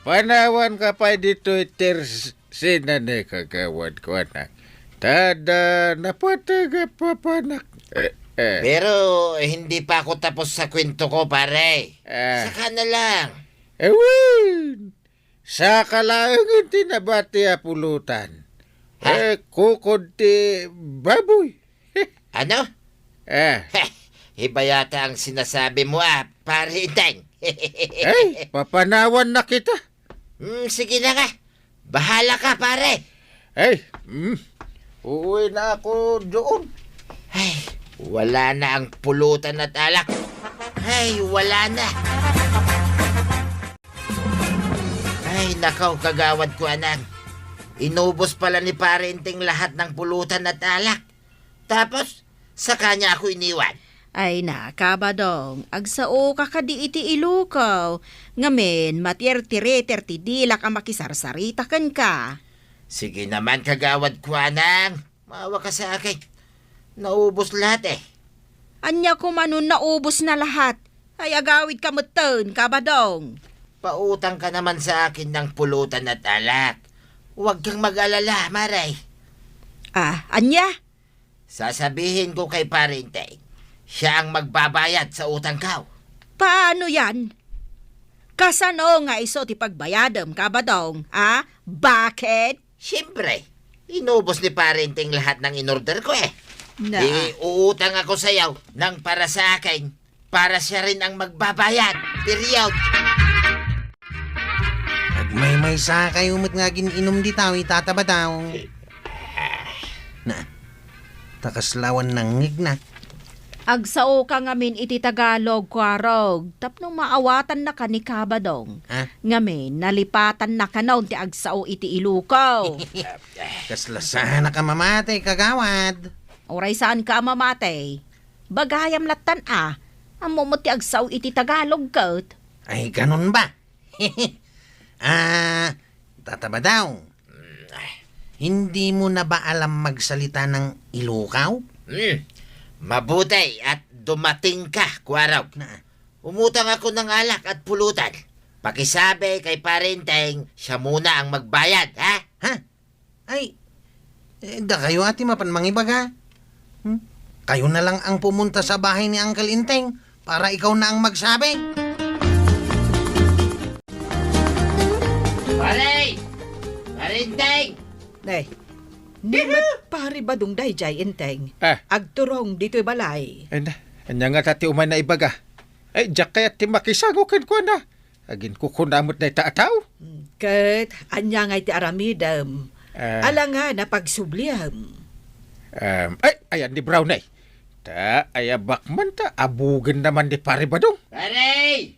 Panawan ka pa ditoy tersina ni Kagawad Kuanang. Tada napatag a papanak. Eh, eh. Pero hindi pa ako tapos sa kwento ko, pare. Ah. Saka na lang. Ewan. Saka laeng ti nabati a pulutan. Ha? Eh, kukod ti baboy. Ano? Eh. Heh, iba yata ang sinasabi mo, ah, pare Iteng. Ay, papanawan na kita. Mm, sige na nga. Bahala ka, pare. Ay, mm. Uuwi na ako doon. Ay, wala na ang pulutan at alak. Ay, wala na. Ay, nakaw, kagawad ko, anang. Inubos pala ni Pare Enteng lahat ng pulutan at alak. Tapos, saka niya ako iniwan. Ay na, Kabadong, agsao ka kadi iti ilukaw. Ngamin, matiertiriter ti dilak a makisarsarita kenka. Sige naman, kagawad ko, anang. Maawa ka sa akin. Naubos lahat eh. Ania koma no naubos na lahat? Ay, agawid ka metten, Kabadong. Pautang ka naman sa akin ng pulutan at alak. Huwag kang mag-alala, Maray. Ah, ania? Sasabihin ko kay Pare Enteng, siya ang magbabayad sa utang ko. Paano yan? Kasano nga isu ti pagbayadem, Kabadong? Ah, bakit? Siyempre, inubos ni Pare Enteng lahat ng in-order ko eh. Na. Di uutang ako sayaw ng para sa akin, para siya rin ang magbabayad. Period. Agmaymaysa kayo met nga agin-inum ditaw, Tata Badong. Na, ta kasla awan nangngegna. Agsao ka ngamin iti Tagalog, Kuarog, tapno maawatannaka ni Kabadong. Ha? Ngamin, nalipatannaka non ti agsao iti ilukaw. Kasla saan a mamati, kagawad? Uray saanka a mamati. Bagayam lattan a, ammo met ti agsao iti Tagalog ket. Ay, ganun ba? Ah, Tata Badong, hindi mo na ba alam magsalita ng Ilokaw? Hmm. Mabuti at dumating ka, Kuarog. Na? Umutang ako ng alak at pulutan. Pakisabi kay Pare Enteng, siya muna ang magbayad, ha? Ha? Ay, eh, dakayo a ti mapan mangibaga. Hmm? Kayo na lang ang pumunta sa bahay ni Uncle Enteng para ikaw na ang magsabi. Pare! Pare Enteng! Nay, ni met Pare Badong daydiay, Enteng. Ah. Agturong ditoy balay. Ay na, ania ngata ti umay naibaga? Ay, diak kayat ti makisango kenkuana. Aginkukuna met dayta a tao? Hmm, ket ania ngay ti aramidem? Ah. Alangan a pagsubliam. Um, ay, ayan ni Brownie. Ta, ayabak man ta, abugen naman ni Pare Badong. Pare!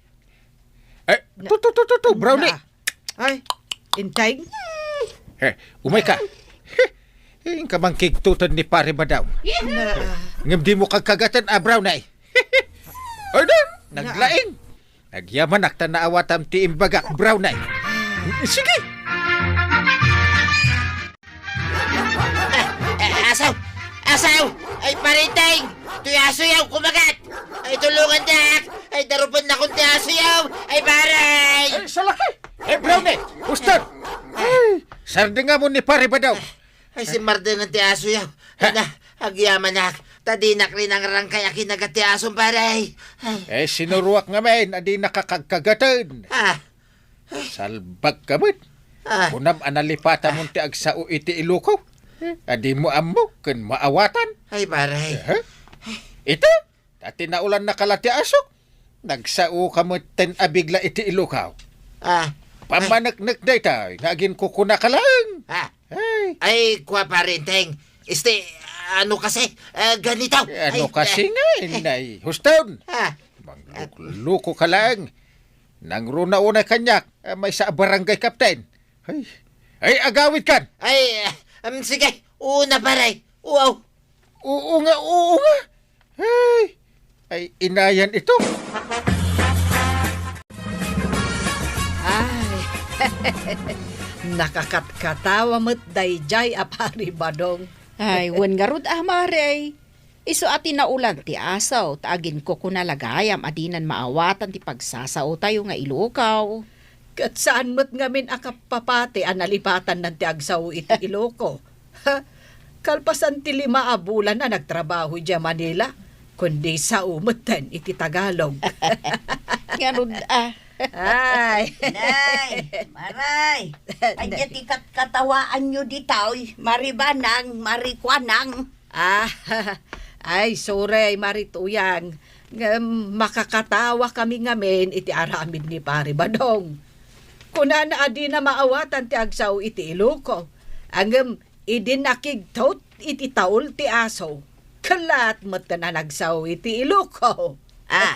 Eh, tu, tu, tu, tu, tu, Brownie. Na. Ay, Enteng. Eh, umay ka. Inka man kigtutan ni Pare Badong. Na. Ngem di mo kagkagatan a Brownie. Ay, na, naglaing. Nagyamanak ta naawatam ti imbagak, Brownie. Sige. Eh, asaw! Asaw! Ay, Pare Enteng! Toy asoyaw, kumagat! Ay, tulungan dak! Ay, darupan na kun ti asoyaw! Ay, pare! Ay, salaki! Ay, Brownie! Huston! Ay, sardengam ni Pare Badong. Ay, simmardengan ti asoyaw. Ha? Ay na, agyamanak. Ta dinak rinangrangkay a kinagat ti asom, pare. Ay. Eh, sinuruak ngamin a dinaka kagkagatan. Ah. Salbag ka met. Ah. Kunam a nalipatamon ti agsao iti Ilokaw. A dimo ammo ken maawatan. Ay, pare. Aha. Ita, ta tinaulannaka la ti asok. Nagsao ka metten a bigla iti Ilokaw. Ah. Pammaneknek daytoy nga aginkukunaka laeng. Ah. Ay. Ay, kua, Pare Enteng. Este, ano kasi? Ah, ganito. Eh, ano kasi nga, inay? Huston. Ah. Manglukluko ka laeng. Nangruna unay kaniak, ah, maysa a barangay captain. Ay. Ay, agawid kan. Ay, ah, um, sige. Una, pare. Wow. Oo nga, oo nga. Ay, ay, inayan ito. Ay, nakakatkatawa met daydiay a Pare Badong. Ay, wen ngarud a, Mare. Isu a tinaulan ti aso, ta aginkukuna la gayam a dinan maawatan ti pagsasaotayo nga Ilokaw. Ket saan met ngamin a kapapati a nalipatannan ti agsao iti Ilokaw. Ha? Kalpasan ti lima a bulan a nagtrabaho idiay Manila, kundi sao metten iti Tagalog. Ngarud a. Ay. Nay, Maray, ania ti katkatawaanyo ditoy, Mari Banang, Mari Kuanang? Ah, ay, sorry, Mari Tuyang. Ngem, makakatawa kami ngamin iti aramid ni Pare Badong. Kunana a dina maawatan ti agsao iti Iloko. Ngem idi nakigtot iti taul ti aso, kellat metten a nagsao iti Iloko. Ah.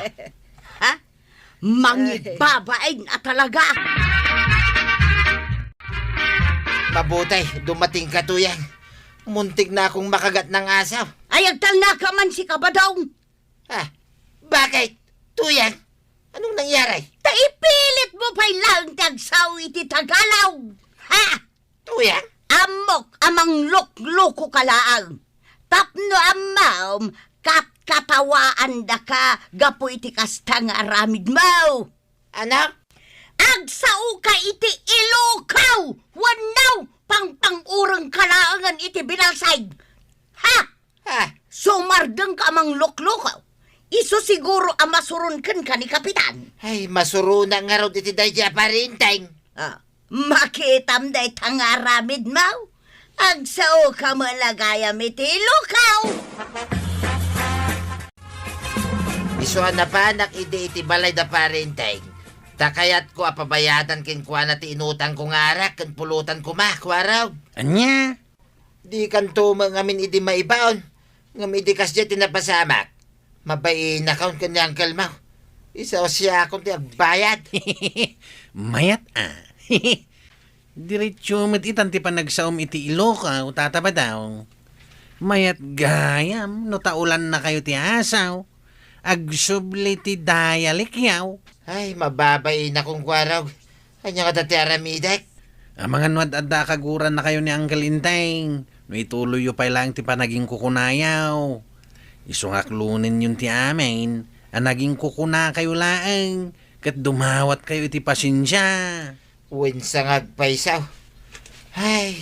Ha? Mangibbabain a talaga! Mabuti, dumatingka, Tuyang. Muntik na akong makagat ng aso. Ay, agtalnaka man, Sikabadong! Ah, bakit? Tuyang, anong nangyari? Ta ipilit mo pay laeng ti agsao iti Tagalog! Ha? Tuyang? Ammok a manglukluko ka laeng. Tapno ammom, katkatawaandaka gapu iti kasta nga aramidmo. Ano? Agsaoka iti Iloko wenno pangpang-ureng ka laengen iti binalsig? Ha? Ah. Sumardengka a manglukluko. Isu siguro a masuron kenka ni Kapitan. Ay, masuronak ngarud iti daydi a Pari Enteng. Ah, makitam dayta nga aramidmo. Agsaoka met la gayam iti Iloko. Isu a napanak idi iti balay da Pari Enteng. Ta kayatko a pabayadan kenkuana ti inutangko nga arak ken pulutan koma, Kuarog. Ania? Dikanto met ngamin idi maibaon, ngem idi kasdiay ti napasamak, mabainakon ken ni Uncle Mau. Isu a siakon ti agbayad. Mayat a. Diretso met itan ti panagsaom iti Iloko, Tata Badong. Mayat gayam no taulannakayo ti aso. Agsubli ti dayalekyo. Ay, mababainakon, Kuarog. Ania ngata ti aramidek? Amangan no ad-adda a kagurannakayo ni Uncle Enteng, no ituloyyo pay laeng ti panagingkukunayo. Isu nga aklonenyon ti amin a nagingkukunakayo laeng ket dumawatkayo iti pasensia. Wen sa nga agpayso. Ay,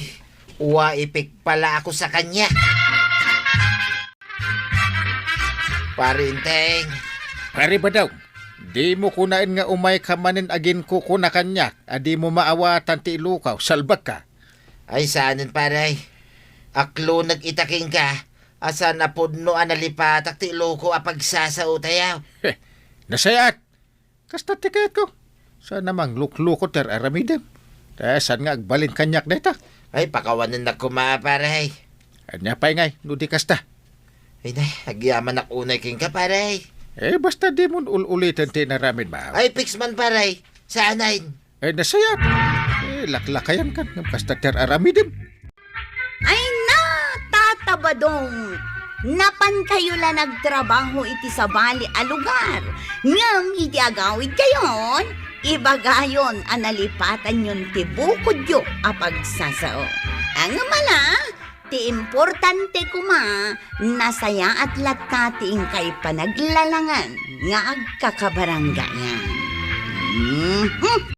wa ipikpala ako sa kanya. Pari Enteng. Pari Badong, dimo kunaen nga umayka manen aginkukuna kaniak a dimo maawatan ti Iloko, salbagka. Ay, saanen, pare. Aklonek ita kenka, a saan a pudno a nalipatak ti Iloko a pagsasaotayo. Heh, nasayaat. Kasta ti kayatko. Saan a manglukluko ti ar-aramidem. Ta saan nga agbalin kaniak dayta? Ay, pakawanennak koma, pare. Ania pay ngay, no di kasta? Ay, nay, agyamanak unay kenka, pare. Eh, basta dimon ul-uliten ti inaramidmo. Ay, fix man, pare. Saanen? Ay, nasayaat. Eh, laklakayankan, ngem kasta ti ar-aramidem. Ay na, Tata Badong! Napankayo la nagtrabaho iti sabali a lugar, ngem iti agawidkayon, ibagayon a nalipatanyon ti bukodyo a pagsasao. Ngem ala, ti importante koma, nasayaat latta ti inkay panaglalangan nga agkakabaranggayan. Mhm.